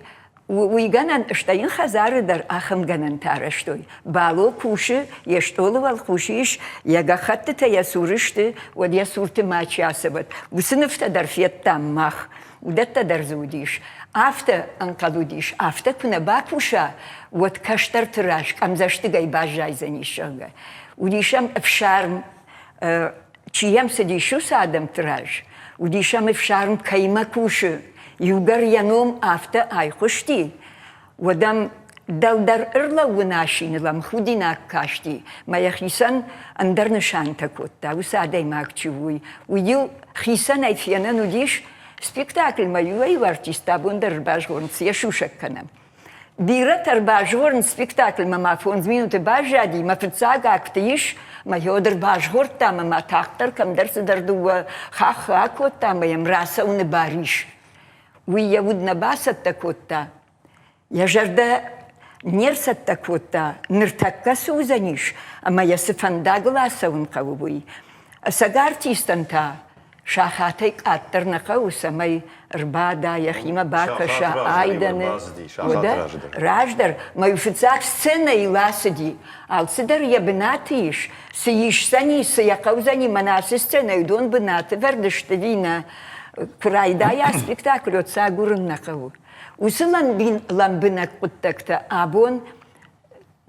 уый гӕнӕн, стӕй йын хӕдзары дӕр ахӕм гӕнӕнтӕ арӕзтой. Бало кусы, йе стъолы уӕлхъус ис, йӕ гӕххӕттытӕ йӕ цуры сты, уӕд йӕ цурты мачи ацӕуӕд. Уыцы нывтӕ дӕр федтам мах. Уыдӕттӕ дӕр дзы уыдис. Афтӕ ӕнхъӕл уыдис, афтӕ куы нӕ бакуса, уӕд кӕстӕрты раз къӕмдзӕстыгӕй баззайдзӕнис, зӕгъгӕ. Уыдис ӕм ӕфсарм, чи йӕм цыдис, уыцы адӕмты раз. Уыдис ӕм ӕфсарм, кӕимӕ кусы. Иугӕр йӕ ном афтӕ айхъуысти, уӕд ӕм дӕлдӕр ӕрлӕууын асиныл ӕм худинаг касти, мӕ йӕхицӕн ӕндӕр нысантӕ кодта, уыцы адӕймаг чи у, уый. Уый-иу хицӕнӕй фенӕн уыдис, спектакльмӕ иуӕй-иу артисттӕ абон дӕр ӕрбазгъорынц, йӕ сусӕг кӕнӕм. Бирӕтӕ ӕрбазгъорынц спектакльмӕ ма фондз минуты баззади, мӕ фыццаг акты ис, мӕ Федор базгъордта ӕмӕ ма тагъддӕр кӕмдӕр цыдӕр дыууӕ хаххы акодта ӕмӕ йӕм рацӕуыны бар ис. Уый йӕ уд нӕ бацӕттӕ кодта, йӕ зӕрдӕ не рцӕттӕ кодта, ныртӕккӕ цы уыдзӕнис ӕмӕ йӕ цы фӕндагыл ацӕуын хъӕуы, уый. Ӕцӕг артистӕн та сахатӕй къаддӕр нӕ хъӕуы, цӕмӕй ӕрбада, йӕхимӕ бакӕса айдӕны. Уӕдӕ раздӕр мӕ фыццаг сценӕйыл ацыди. Алцыдӕр йӕ бынаты ис. Цы исдзӕни, цы йӕ хъӕудзӕни, мӕнӕ ацы сценӕйы уыдон бынаты вӕрд сты ӕви нӕ. Куы райдайа спектакль, уӕд сӕ агурын нӕ хъӕуы. Уыцы лӕмбынӕг хъуыддӕгтӕ абон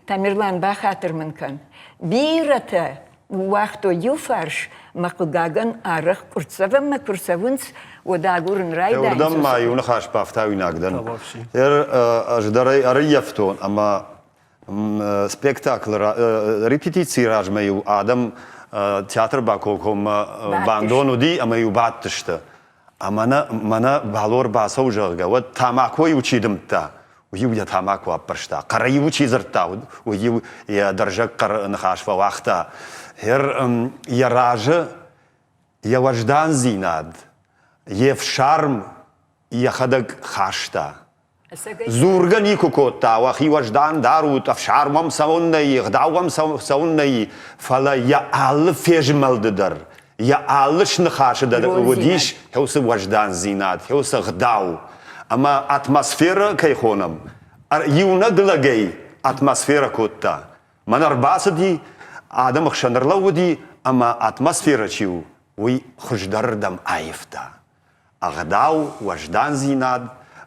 Тамерлан, бахатыр мын кӕн. Бирӕтӕ ныууагътой иу фарс, мӕ хъыгагӕн, арӕх къуырццӕвӕнмӕ куы рцӕуынц, уӕд агурын райдайынц. Уырдӕм ма иу ныхас бафтауинаг дӕн. Ӕз дӕр ӕй ӕрыййӕфтон ӕмӕ спектаклы репетицийы размӕ-иу адӕм театры баколкоммӕ бандон уыди ӕмӕ-иу бадтысты. Ӕмӕ мӕнӕ Балор бацӕуы, зӕгъгӕ, уӕд тамако-иу чи дымдта, уый-иу йӕ тамако аппӕрста. Хъӕрӕй-иу чи дзырдта, уый-иу йӕ дӕрзӕг хъӕр ныхас фӕуагъта. Гъер йӕ разы йӕ уӕздандзинад, йе фсарм йӕхӕдӕг хаста. Дзургӕ никуы кодта, уӕхи уӕздан дарут, ӕфсарм уӕм цӕуын нӕй, ӕгъдау уӕм цӕуын нӕй, фӕлӕ йӕ алы фезмӕлды дӕр, йӕ алы сныхасы дӕр уыдис уыцы уӕздандзинад, уыцы ӕгъдау. Ӕмӕ атмосферӕ кӕй хонӕм, иунӕг лӕгӕй атмосферӕ кодта. Мӕн ӕрбацыди, адӕмы хсӕн ӕрлӕууыди, ӕмӕ атмосферӕ чи у, уый хуыздӕрырдӕм аивта. ӕгъдау, уӕздандзинад,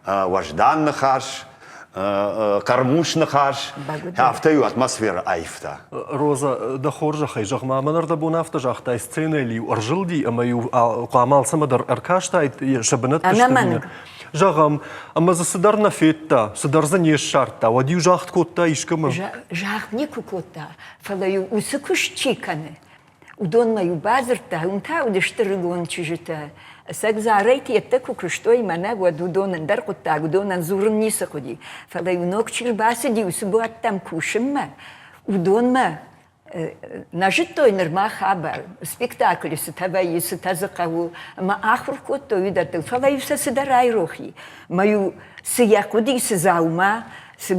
уӕздан ныхас, хъӕрмус ныхас, афтӕ-иу атмосферӕ аивта. Роза, дӕ хорзӕхӕй, зӕгъ-ма, мӕн ӕрдӕбон афтӕ загътай, сценӕйыл-иу ӕрзылди ӕмӕ-иу хъуамӕ алцӕмӕ дӕр ӕркастаид, сӕ бынӕтты Ӕнӕмӕнг. Зӕгъӕм, ӕмӕ дзы цыдӕр нӕ федта, цыдӕр дзы не ссардта, уӕд-иу загъд кодта искӕмӕ? Загъд никуы кодта, фӕлӕ-иу уыцы куыст чи кӕны, Уыдонмӕ-иу бадзырдта, уым та уыдысты рыгон чызджытӕ. Ӕцӕг зарӕй йедтӕ куы куыстой мӕнӕ, уӕд уыдон ӕндӕр хъуыддаг, уыдонӕн дзурын ницы хъуыди. Фӕлӕ-иу ног чи рбацыди уыцы буӕттӕм кусынмӕ, уыдонмӕ нӕ зыдтой нырма хабар, спектаклы цытӕ вӕййы, цытӕ дзы хъӕуы, ӕмӕ ахуыр кодтой уыдӕттыл, фӕлӕ-иу сӕ цыдӕр айрох и. Мӕ-иу цы йӕ хъуыди, цы дзаума, цы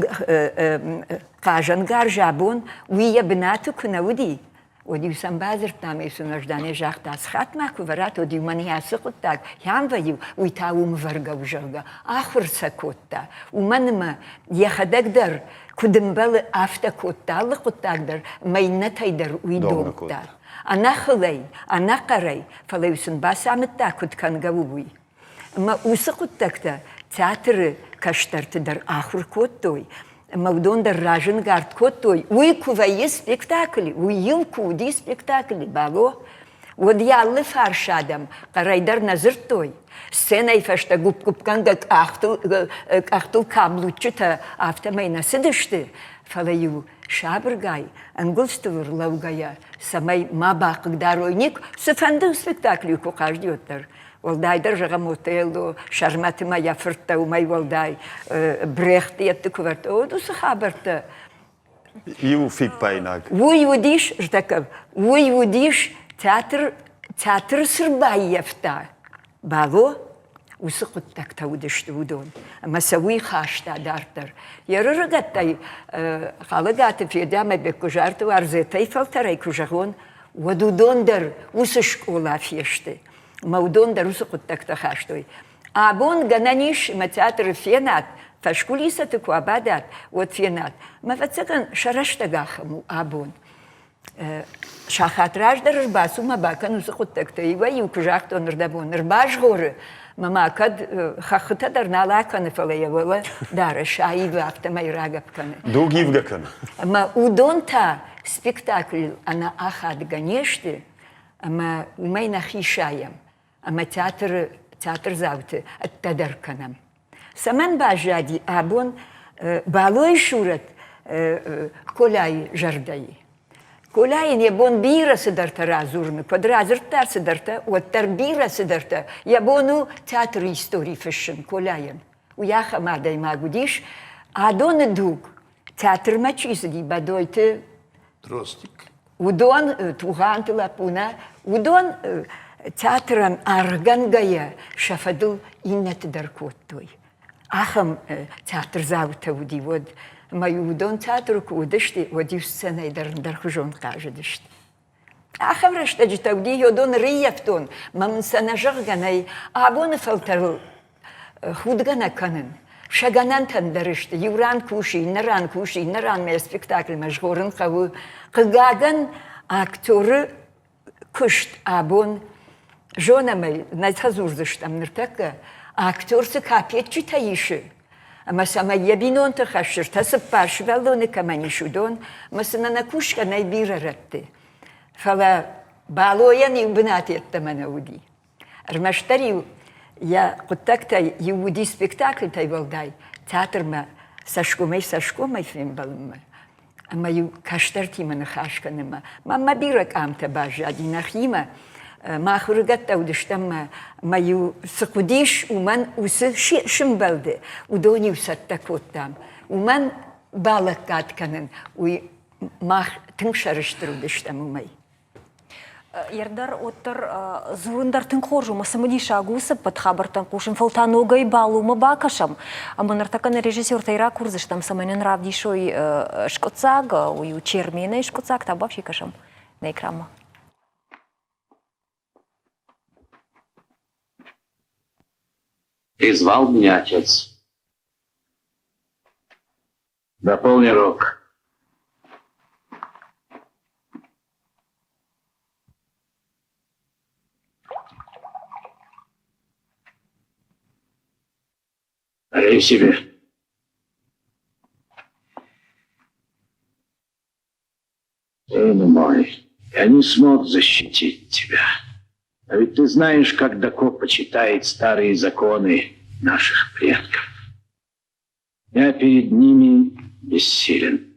хъазӕнгарз абон, уый йӕ бынаты куы нӕ уыди, уӕд-иу сӕм бадзырдта ӕмӕ-иу сын ӕз загъта, схатт ма куы вӕрат, уӕд-иу мӕн ацы хъуыддаг хӕм вӕййы, уый та уым вӕргӕ у, зӕгъгӕ, ахуыр сӕ кодта. Уымӕн ӕмӕ йӕхӕдӕг дӕр куыд ӕмбӕлы, афтӕ кодта алы хъуыддаг дӕр ӕмӕ иннӕтӕй дӕр уый домдта. Ӕнӕхылӕй, ӕнӕхъӕрӕй, фӕлӕ-иу сын бацамыдта, куыд кӕнгӕ у, уый. Ӕмӕ уыцы хъуыддӕгтӕ театры кӕстӕрты дӕр ахуыр кодтой, ӕмӕ уыдон дӕр разӕнгард кодтой. Уый куы вӕййы спектакль, уый-иу куы уыди спектакль, Бало, уӕд йӕ алы фарс адӕм хъӕрӕй дӕр нӕ дзырдтой. Сценӕйы фӕстӕ гуыпп-гуыпгӕнгӕ къӕхтыл, къӕхтыл каблуччытӕ афтӕмӕй нӕ цыдысты, фӕлӕ-иу сабыргай, ӕнгуылдзтыл ӕрлӕугӕйӕ, цӕмӕй ма бахъыгдарой никуы, цыфӕнды спектакль куы хъазыди, уӕддӕр. Уӕлдайдӕр, зӕгъӕм, Отелло, Сӕрмӕты ма йӕ фырттӕ уымӕй уӕлдай Брехт йедты куы вӕрдтой, уӕд уыцы хабӕрттӕ Иу фиппаинаг. Уый уыдис, зӕгъӕм, уый уыдис театр, театры цы рбаййӕфта Бало, уыцы хъуыддӕгтӕ уыдысты уыдон. Ӕмӕ сӕ уый хаста дарддӕр. Йе рыгӕттӕй Хъалыгаты Федя ӕмӕ Беккуызарты Уарзетӕй фӕлтӕрӕй куы зӕгъон, уӕд уыдон дӕр уыцы скъола фесты. Ӕмӕ уыдон дӕр уыцы хъуыддӕгтӕ хастой. Абон гӕнӕн ис, мӕ театры фенат, фӕскулисӕты куы абадат, уӕд фенат. Мӕ ӕвӕццӕгӕн, сӕ рӕстӕг ахӕм у абон. Сахат раздӕр ӕрбацу мӕ бакӕн уыцы хъуыддӕгтӕ. Иуӕй-иу куы загътон ӕрдӕбон, ӕрбазгъоры, мӕ ма кӕд хӕххытӕ дӕр нал акӕны, фӕлӕ йӕ уӕлӕ дарӕс аивы, афтӕмӕй рагӕпп кӕны. Дуг ивгӕ кӕны. Ӕмӕ уыдон та спектаклыл ӕнӕахадгӕ не сты, ӕмӕ уымӕй нӕхи сайӕм ӕмӕ театры театрдзауты ӕддӕдӕр кӕнӕм. Цӕмӕн баззади абон Балойы сурӕт Коляйы зӕрдӕйы? Коляйӕн йӕ бон бирӕ цыдӕртӕ радзурыны, куыд радзырдта цыдӕртӕ, уӕддӕр бирӕ цыдӕртӕ. Йӕ бон у театры истори фыссын Коляйӕн. Уый ахӕм адӕймаг уыдис. Адоны дуг театрмӕ чи цыди, Бӕдойты Дростик. Уыдон, Тугъанты лӕппу нӕ, уыдон театрӕн аргъгӕнгӕйӕ сӕ фӕдыл иннӕты дӕр кодтой. Ахӕм театрдзаутӕ уыди уӕд. Ӕмӕ-иу уыдон театры куы уыдысты, уӕд-иу сценӕйы дӕр ӕндӕрхуызон хъазыдысты. Ахӕм рӕстӕджытӕ уыди, уыдон рыййӕфтон, мӕ мын сӕ нӕ зӕгъгӕ нӕй, абоны фӕлтӕрыл худгӕ нӕ кӕнын. Сӕ гӕнӕнтӕ ӕндӕр сты. Иу ран кусы, иннӕ ран кусы, иннӕ ранмӕ спектакльмӕ згъорын хъӕуы. Хъыгагӕн, актеры куыст абон зонӕм ӕй, нӕ фӕдзурдзыстӕм ныртӕккӕ, актер цы капеччытӕ исы, ӕмӕ цӕмӕй йӕ бинонты хӕссы, ӕртӕ цыппар сывӕллоны кӕмӕн ис, уыдон, ӕмӕ сын ӕнӕкусгӕ нӕй бирӕ рӕтты. Фӕлӕ Балойӕн иу бынат йеддӕмӕ нӕ уыди. Ӕрмӕстдӕр-иу йӕ хъуыддӕгтӕй иу уыди спектакльтӕй уӕлдай театрмӕ цӕсгомӕй-цӕсгомӕй фембӕлынмӕ ӕмӕ-иу кӕстӕртимӕ ныхас кӕнынмӕ. Мӕнмӕ бирӕ къамтӕ баззади нӕхимӕ. Мах ӕрыгӕттӕ уыдыстӕм мӕ-иу цы хъуыдис, уымӕн уыцы сымбӕлды, уыдон-иу цӕттӕ кодтам. Уымӕн балӕггад кӕнын, уый мах тынг сӕрыстыр уыдыстӕм уымӕй. Ердӕр уӕддӕр дзурын дӕр тынг хорз у, мӕ цымыдисаг у цы ӕппӕт хабӕрттӕм хъусын, фӕлӕ та ногӕй балумӕ бакӕсӕм. Ӕмӕ ныртӕккӕ нӕ режиссертӕй ракурдзыстӕм, цӕмӕй нын равдисой скъуыддзаг, уый у Черменӕй скъуыддзаг, та бафси кӕсӕм нӕ экранмӕ. Призвал меня отец. Дополни рог. Налей себе. Сын мой, я не смог защитить тебя. А ведь ты знаешь, как Дако почитает старые законы наших предков. Я перед ними бессилен.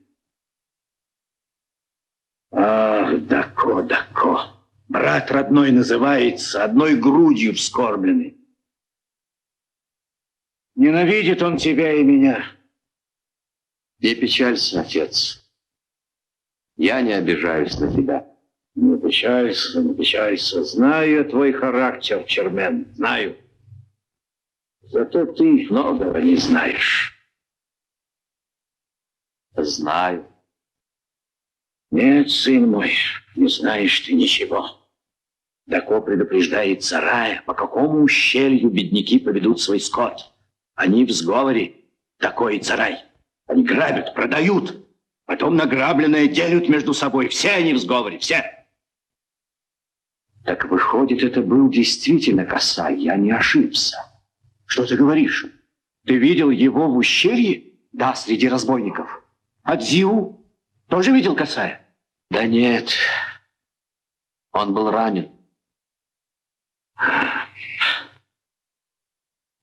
Ах, Ах, Дако, Дако, брат родной называется, одной грудью вскормленный. Ненавидит он тебя и меня. Не печалься, отец. Я не обижаюсь на тебя. Не печалься, не печалься. Знаю я твой характер, Чермен, знаю. Зато ты многого не знаешь. Знаю. Нет, сын мой, не знаешь ты ничего. Дако предупреждает сарая, по какому ущелью бедняки поведут свой скот. Они в сговоре, такой царай. Они грабят, продают, потом награбленное делят между собой. Все они в сговоре, все. Так выходит, это был действительно косарь, я не ошибся. Что ты говоришь? Ты видел его в ущелье? Да, среди разбойников. А Дзиу тоже видел косаря? Да нет, он был ранен.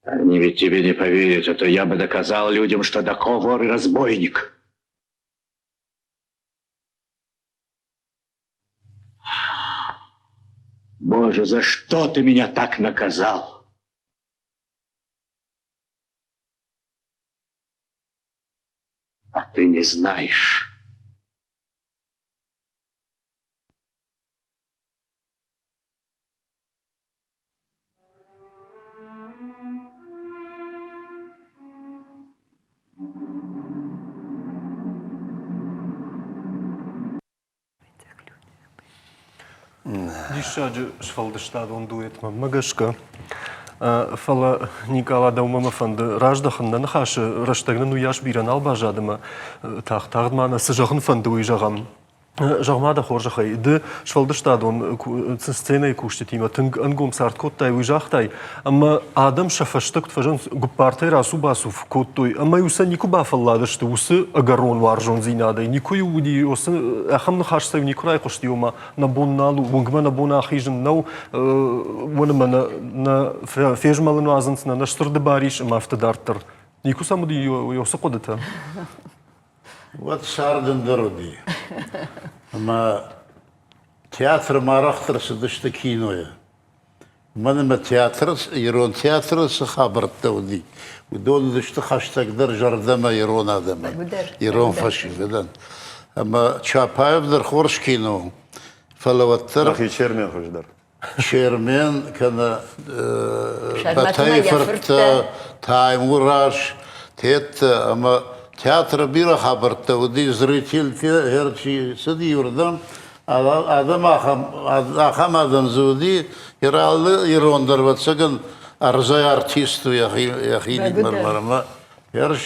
Они ведь тебе не поверят, а то я бы доказал людям, что Дако вор и разбойник. Боже, за что ты меня так наказал? А ты не знаешь. Диссаджы сфӕлдыстадон дуэт мӕнмӕ гӕсгӕ. Фӕлӕ Никъала, дӕумӕ мӕ фӕнды раздӕхын нӕ ныхасы рӕстӕг нын уыйас бирӕ нал баззад ӕмӕ тагъд-тагъд ма нӕ цы зӕгъын фӕнды, уый зӕгъӕм. Зӕгъ-ма дӕ хорзӕхӕй, ды сфӕлдыстадон сценӕйы кусджытимӕ тынг ӕнгом цард кодтай, уый загътай, ӕмӕ адӕм сӕ фӕстӕ куыд фӕзӕгъынц, гуыппартӕй рацу-бацу кодтой, ӕмӕ-иу сӕ никуы бафӕлладысты уыцы ӕгӕрон уарзондзинадӕй, никуы-иу уыди уыцы ахӕм ныхас сӕ никуы райхъуысти, ома нӕ бон нал у, уынгмӕ нӕ бон ахизын нӕу, уымӕн ӕмӕ нӕ фезмӕлын уадзынц, нӕ нӕ сырды бар ис ӕмӕ афтӕ дарддӕр. Никуы сӕм уыди уыцы хъуыдытӕ? Уӕд цард ӕндӕр уыди. Ӕмӕ театрмӕ арӕхдӕр цыдысты кинойы. Уымӕн ӕмӕ театры, ирон театры цы хабӕрттӕ уыди, уыдон уыдысты хӕстӕгдӕр зӕрдӕмӕ ирон адӕмӕн, ирон фӕсивӕдӕн. Ӕмӕ Чапаев дӕр хорз кино у, фӕлӕ уӕддӕр... Нӕхи Чермен хуыздӕр. Чермен кӕнӕ Бӕтӕйы фырттӕ, Таймураз, Теттӕ ӕмӕ театры бирӕ хабӕрттӕ уыди, зрительтӕ чи цыди уырдӕм, адӕм ахӕм, ахӕм адӕм дзы уыди, алы ирон дӕр, ӕвӕццӕгӕн, ӕрдзӕй артист у йӕхи, йӕхи ӕмӕ хӕрз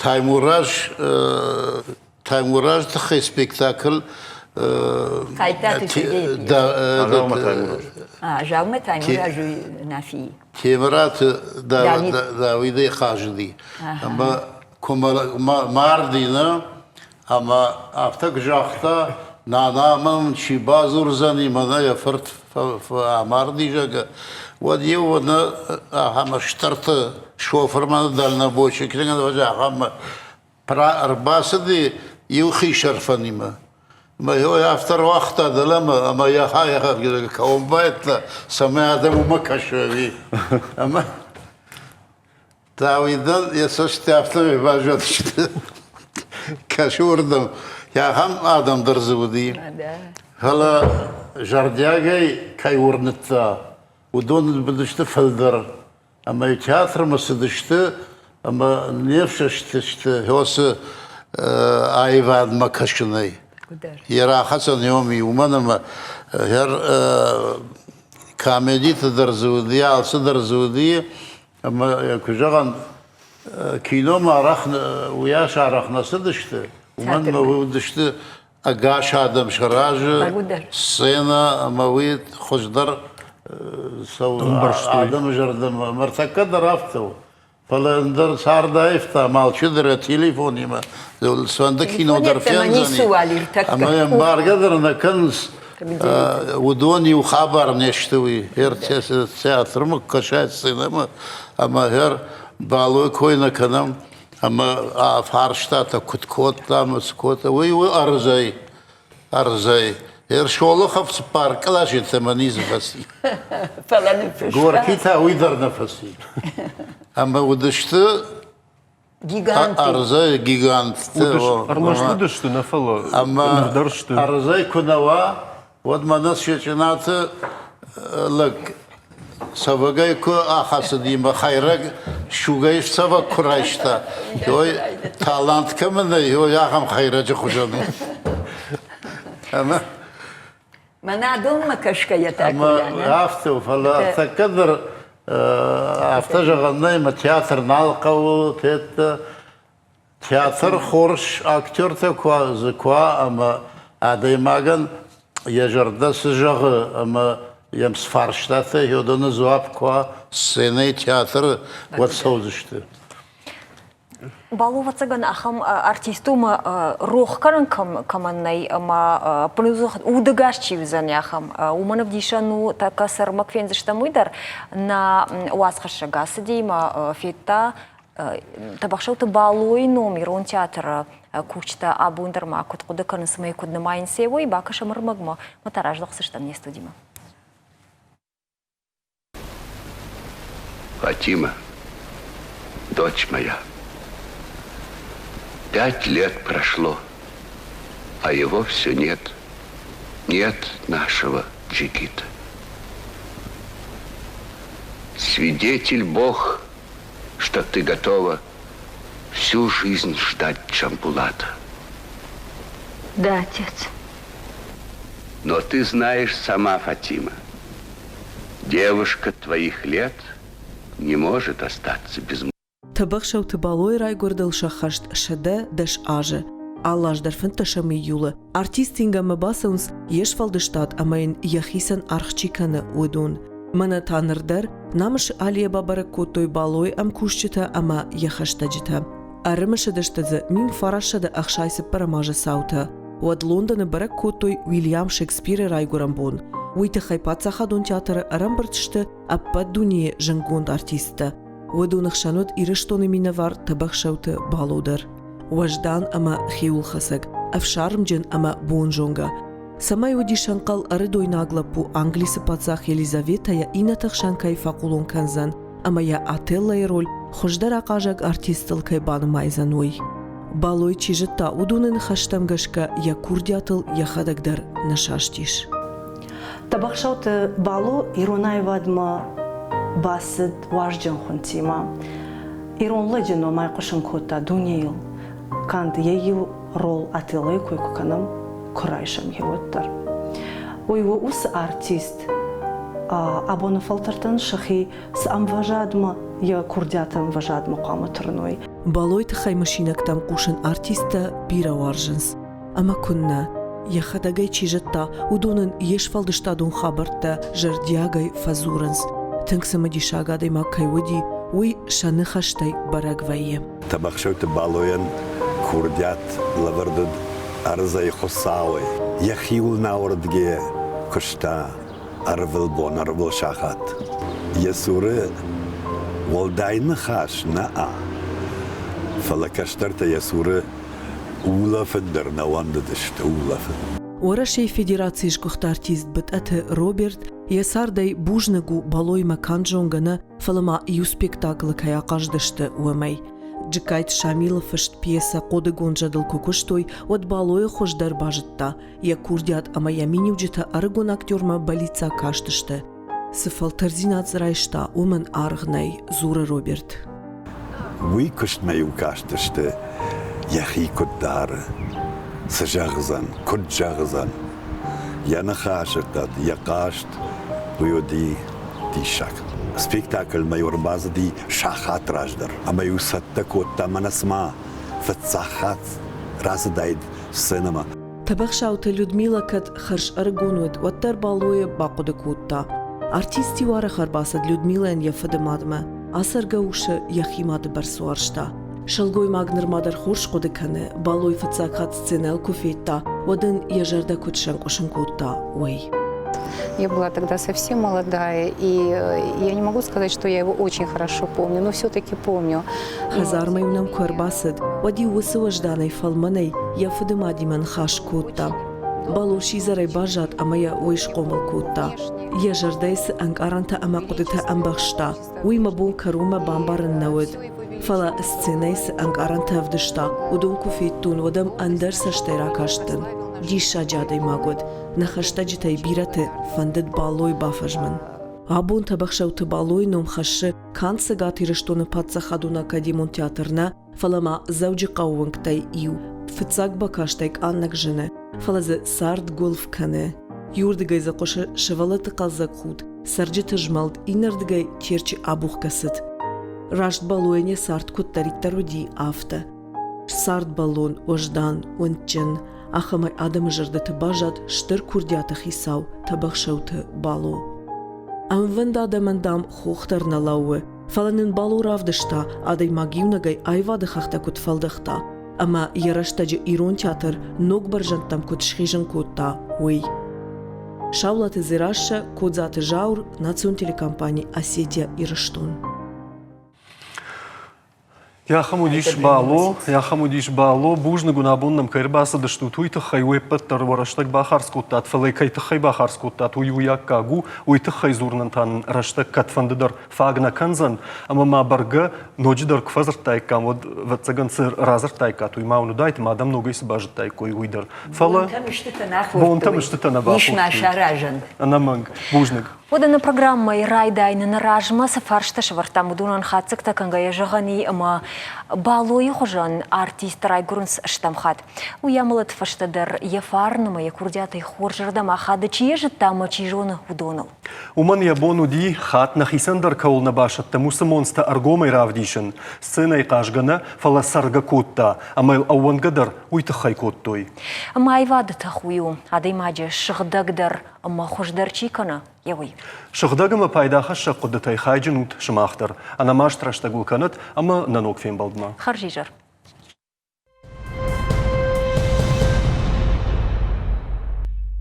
Таймураз Таймуразы тыххӕй спектакль Хъайтарты Сергейы Азаумӕ Таймураз у Нафийы. Темыраты Давидӕй хъазыди. Ӕмӕ куы марди, нӕ, ӕмӕ афтӕ куы загъта, нана мӕм чи бадзурдзӕни, мӕнӕ йӕ фырт амарди, зӕгъгӕ, уӕд иу нӕ ахӕм стырты шофырмӕ дальнобойщик ахӕм ӕрбацыди иу хисӕрфӕнимӕ. Мӕ афтӕ руагъта дӕлӕмӕ ӕмӕ йӕ хайӕ кӕуын байдыдта, цӕмӕй адӕм уымӕ кӕсой. Ӕмӕ Дауидӕн йӕ цӕстытӕ афтӕмӕй баззадысты. Кӕсы уырдӕм. Ахӕм адӕм дӕр дзы уыди. Фӕлӕ зӕрдиагӕй кӕй уырныдта, уыдон уыдысты фылдӕр. Ӕмӕ театрмӕ цыдысты ӕмӕ не фсӕстысты уыцы аивадмӕ кӕсынӕй. Йӕ рахӕцӕн йоми, уымӕн ӕмӕ комедиты дӕр дзы уыди, алцы дӕр дзы уыди. Ӕмӕ куы зӕгъӕм, киномӕ арӕх уыйас арӕх нӕ цыдысты, уымӕн ӕмӕ уыдысты ӕгас адӕм сӕ разы, сценӕ ӕмӕ уый хуыздӕр цӕуы адӕмы зӕрдӕмӕ. Ныртӕккӕ дӕр афтӕ у. Фӕлӕ ӕндӕр цард аивта, ӕмӕ алчидӕр йӕ телефонимӕ цыфӕнды кино дӕр фендзӕни. Ӕмӕ йӕ ӕмбаргӕ дӕр нӕ кӕнынц, уыдон иу хабар не сты уый. Театрмӕ куы кӕсай сценӕмӕ ӕмӕ ӕгӕр Балойы кой нӕ кӕнӕм, ӕмӕ фарстатӕ куыд кодта ӕмӕ цы кодта, уый у ӕрдзӕй. ӕрдзӕй. Ершолохов цыппар къласы йедтӕмӕ ницы фӕци. Фӕлӕ ныффыста. Горький та уый дӕр нӕ фӕци. Ӕмӕ уыдысты Гиганты. Ӕрдзӕй гигантты. Ӕрмӕст уыдысты, нӕ фӕлӕ ӕмӕ ныр сты. Ӕрдзӕй куы нӕ уа, уӕд мӕнӕ Сечъынаты лӕг цӕвӕгӕй куы ахӕцыди мӕ хӕйрӕг сугӕй цӕвӕг куы райста, ой, талант кӕмӕ нӕй, ой, ахӕм хӕйрӕджы хуызӕн у. Ӕмӕ Мӕнӕ адонмӕ кӕсгӕйӕ та Ӕмӕ афтӕ у, фӕлӕ ӕртӕккӕ дӕр афтӕ зӕгъӕн нӕй, ӕмӕ театр нал хъӕуы, теттӕ. Театр хорз актертӕ куы дзы куы уа ӕмӕ адӕймагӕн йӕ зӕрдӕ цы зӕгъы ӕмӕ йӕм цы фарстатӕ уыдоны дзуапп куы уа сценӕйы театры, уӕд цӕудзысты. Бало, ӕвӕццӕгӕн, ахӕм артист у ӕмӕ рох кӕнын кӕмӕн нӕй ӕмӕ удӕгас чи уыдзӕн, ахӕм. Уымӕн ӕвдисӕн у, тӕккӕ сӕрмӕ фендзыстӕм уый дӕр. Нӕ уацхӕссӕг ацыди ӕмӕ федта Тӕбӕхсӕуты Балойы ном ирон театры кусджытӕ абон дӕр ма куыд хъуыды кӕнынц ӕмӕ куыд нымайынц, уый бакӕсӕм ӕрмӕгмӕ ӕмӕ та раздӕхдзыстӕм не студимӕ. Фатима, дочь моя, пять лет прошло, а его все нет. Нет нашего джигита. Свидетель Бог, что ты готова всю жизнь ждать Джамбулата. Да, отец. Но ты знаешь сама, Фатима, девушка твоих лет не может остаться без Тӕбӕхсӕуты Балойы райгуырдыл сӕххӕст 110 азы. Алы аз дӕр фынддӕсӕм июлы артист ингӕнмӕ бацӕуынц йе сфӕлдыстад ӕмӕ йын йӕхицӕн аргъ чи кӕны, уыдон. Мӕнӕ та ныр дӕр Намысы аллейӕ бабӕрӕг кодтой Балойы ӕмкусджытӕ ӕмӕ йӕ хӕстӕджытӕ. Ӕрымысыдысты дзы 1964 азы цаутӕ. Уӕд Лондоны бӕрӕг кодтой Уильям Шекспиры райгуырӕн бон. Уый тыххӕй паддзахадон театры ӕрӕмбырд сты ӕппӕт дунейы зындгонд артисттӕ. Уыдоны хсӕн уыд Ирыстоны минӕвар Тӕбӕхсӕуты Бало дӕр. Уӕздан ӕмӕ хиуылхӕцӕг, ӕфсармджын ӕмӕ бонзонгӕ. Цӕмӕй уыдис ӕнхъӕл ӕрыдойнаг лӕппу Англисы паддзах Елизаветӕ йӕ иннӕты хсӕн кӕй фӕхъулон кӕндзӕн ӕмӕ йӕ Отеллойы роль хуыздӕр ахъазӕг артистыл кӕй банымайдзӕн, уый. Балой чи зыдта, уыдоны ныхӕстӕм гӕсгӕ йӕ курдиатыл йӕхӕдӕг дӕр нӕ састис. Тӕбӕхсӕуты Бало ирон аивадмӕ бацыд уазджын хуынтимӕ. Ирон лӕджы ном айхъуысын кодта дунейыл. Канд йӕ иу рол Отеллойы кой куы кӕнӕм, куы райсӕм йе уӕддӕр. Уый у уыцы артист, абоны фӕлтӕртӕн сӕхи цы ӕмвӕзадмӕ, йӕ курдиаты ӕмвӕзадмӕ хъуамӕ тырной. Балойы тыххӕй мысинӕгтӕм хъусын артисттӕ бирӕ уарзынц. Ӕмӕ куыннӕ, йӕхӕдӕг ӕй чи зыдта, уыдон ын йе сфӕлдыстадон хабӕрттӕ зӕрдиагӕй фӕдзурынц. Тынг цымыдисаг адӕймаг кӕй уыди, уый сӕ ныхӕстӕй бӕрӕг вӕййы. Тӕбӕхсӕуты Балойӕн курдиат лӕвӕрд уыд ӕрдзӕй Хуыцауӕй. Йӕхиуыл науӕрдгӕ куыста ӕрвылбон, ӕрвылсахат. Йӕ цуры уӕлдай ныхас нӕ, фӕлӕ кӕстӕртӕ йӕ цуры улӕфын дӕр нӕ уӕндыдысты, улӕфын. Уӕрӕсейы Федерацийы сгуыхт артист Бытъӕты Роберт йӕ цардӕй бузныг у Балоимӕ канд зонгӕ нӕ, фӕлӕ ма иу спектаклы кӕй ахъаздысты, уымӕй. Джыккайты Шамилы фыст пьесӕ Хъодыгонд зӕдыл куы куыстой, уӕд Балойы хуыздӕр базыдта, йӕ курдиат ӕмӕ йӕ миниуджытӕ ӕрыгон актермӕ бӕллиццаг кастысты. Цы фӕлтӕрдзинад дзы райста, уымӕн аргъ нӕй, дзуры Роберт. Уый куыстмӕ-иу кастысты, йӕхи куыд дары, цы зӕгъдзӕн, куыд зӕгъдзӕн. Йӕ ныхасы хъӕд, йӕ хъазт, уый уыди диссаг. Спектакльмӕ-иу ӕрбацыди сахат раздӕр ӕмӕ-иу цӕттӕ кодта мӕнӕ цыма фыццаг хатт рацыдаид сценӕмӕ. Тӕбӕхсӕуты Людмилӕ кӕд хӕрз ӕрыгон уыд, уӕддӕр Балойы бахъуыды кодта. Артист-иу арӕх ӕрбацыд Людмилӕйӕн йӕ фыды мадмӕ, ацӕргӕ усы йӕхи мады бӕрц уарзта. Сылгоймаг нырма дӕр хорз хъуыды кӕны, Балой фыццаг хатт сценӕйыл куы федта, уӕд ын йӕ зӕрдӕ куыд сӕнкъуысын кодта, уый. Я была тогда совсем молодая, и я не могу сказать, что я его очень хорошо помню, но все-таки помню. Хӕдзармӕ-иу нӕм куы ӕрбацыд, уӕд-иу уыцы уӕзданӕй фӕлмӕнӕй йӕ фыды мадимӕ ныхас кодта. Бало сидзӕрӕй баззад ӕмӕ йӕ уый схъомыл кодта. Йӕ зӕрдӕйы цы ӕнкъарӕнтӕ ӕмӕ хъуыдытӕ ӕмбӕхста, уый мӕ бон кӕронмӕ бамбарын нӕ уыд. Фӕлӕ сценӕйы цы ӕнкъарӕнтӕ ӕвдыста, уыдон куы федтон, уӕд ӕм ӕндӕр цӕстӕй ракастӕн. Диссаджы адӕймаг уыд. Нӕ хӕстӕджытӕй бирӕты фӕндыд Балойы бафӕзмын. Абон Тӕбӕхсӕуты Балойы ном хӕссы канд Цӕгат Ирыстоны паддзахадон академон театр нӕ, фӕлӕ ма Дзӕуджыхъӕуы уынгтӕй иу. Фыццаг бакастӕй къаннӕг зыны, фӕлӕ дзы цард гуылф кӕны. Иуырдыгӕй дзы хъуысы сывӕллӕтты хъӕлдзӕг худт, цӕрджыты змӕлд, иннӕрдыгӕй Терчы абухгӕ цыд. Раст Балойӕн йӕ цард куыддӕриддӕр уыди, афтӕ. Цардбӕллон, уӕздан, уындджын, ахӕмӕй адӕмы зӕрдӕты баззад стыр курдиаты хицау Тӕбӕхсӕуты Бало. Ӕмвӕнд адӕмӕн, дам, хох дӕр нӕ лӕууы, фӕлӕ нын Бало равдыста, адӕймаг иунӕгӕй аивады хӕхтӕ куыд фӕлдӕхта ӕмӕ йӕ рӕстӕджы ирон театр ног бӕрзӕндтӕм куыд схизын кодта, уый. Саулаты Дзерассӕ, Кодзаты Заур, национ телекомпани «Осетия-Ирыстон». Ахӕм уыдис Бало, ахӕм уыдис Бало. Бузныг уын абон нӕм кӕй ӕрбацыдыстут, уый тыххӕй уе ппӕт дӕр уӕ рӕстӕг бахардз кодтат, фӕлӕ кӕй тыххӕй бахардз кодтат, уый уый аккаг у. Уый тыххӕй дзурынӕн та нын рӕстӕг кӕдфӕнды дӕр фаг нӕ кӕндзӕн. Ӕмӕ ма бӕргӕ ноджыдӕр куы фӕдзырдтаиккам, уӕд, ӕвӕццӕгӕн, цы радзырдтаиккат, уый ма уын уыдаид, ӕмӕ адӕм ногӕй цы базыдтаиккой, уый дӕр. Фӕлӕ бонтӕм истытӕ нӕ бахордтой. Ис ма саразӕн. Ӕнӕмӕнг. Бузныг. Уӕдӕ нӕ программӕйы райдайыны размӕ цы фарстӕ сӕвӕрдтам, уыдонӕн хатдзӕгтӕ кӕнгӕйӕ зӕгъӕн и, ӕмӕ Балойы хуызӕн артисттӕ райгуырынц стӕм хатт. Уый амӕлӕт фӕстӕдӕр йӕ фарн ӕмӕ йӕ курдиатӕй хорзӕрдӕм ахады, чи йӕ зыдта ӕмӕ чи зоны, уыдоныл. Уымӕн йӕ бон уыди, хатт нӕхицӕн дӕр кӕуыл нӕ басӕттӕм, уыцы монцтӕ ӕргомӕй равдисын. Сценӕйы хъазгӕ нӕ, фӕлӕ цӕргӕ кодта, ӕмӕ йыл ӕууӕндгӕ дӕр уый тыххӕй кодтой. Ӕмӕ аивады тых уый у, адӕймаджы сыгъдӕгдӕр ӕмӕ хуыздӕр чи кӕна, йӕ уый. Сыгъдӕг ӕмӕ пайдахӕссӕг хъуыдытӕй хайджын ут сымах дӕр. Ӕнӕмаст рӕстӕг уыл кӕнӕт ӕмӕ нӕ ног фембӕлдмӕ. Хӕрзизӕр.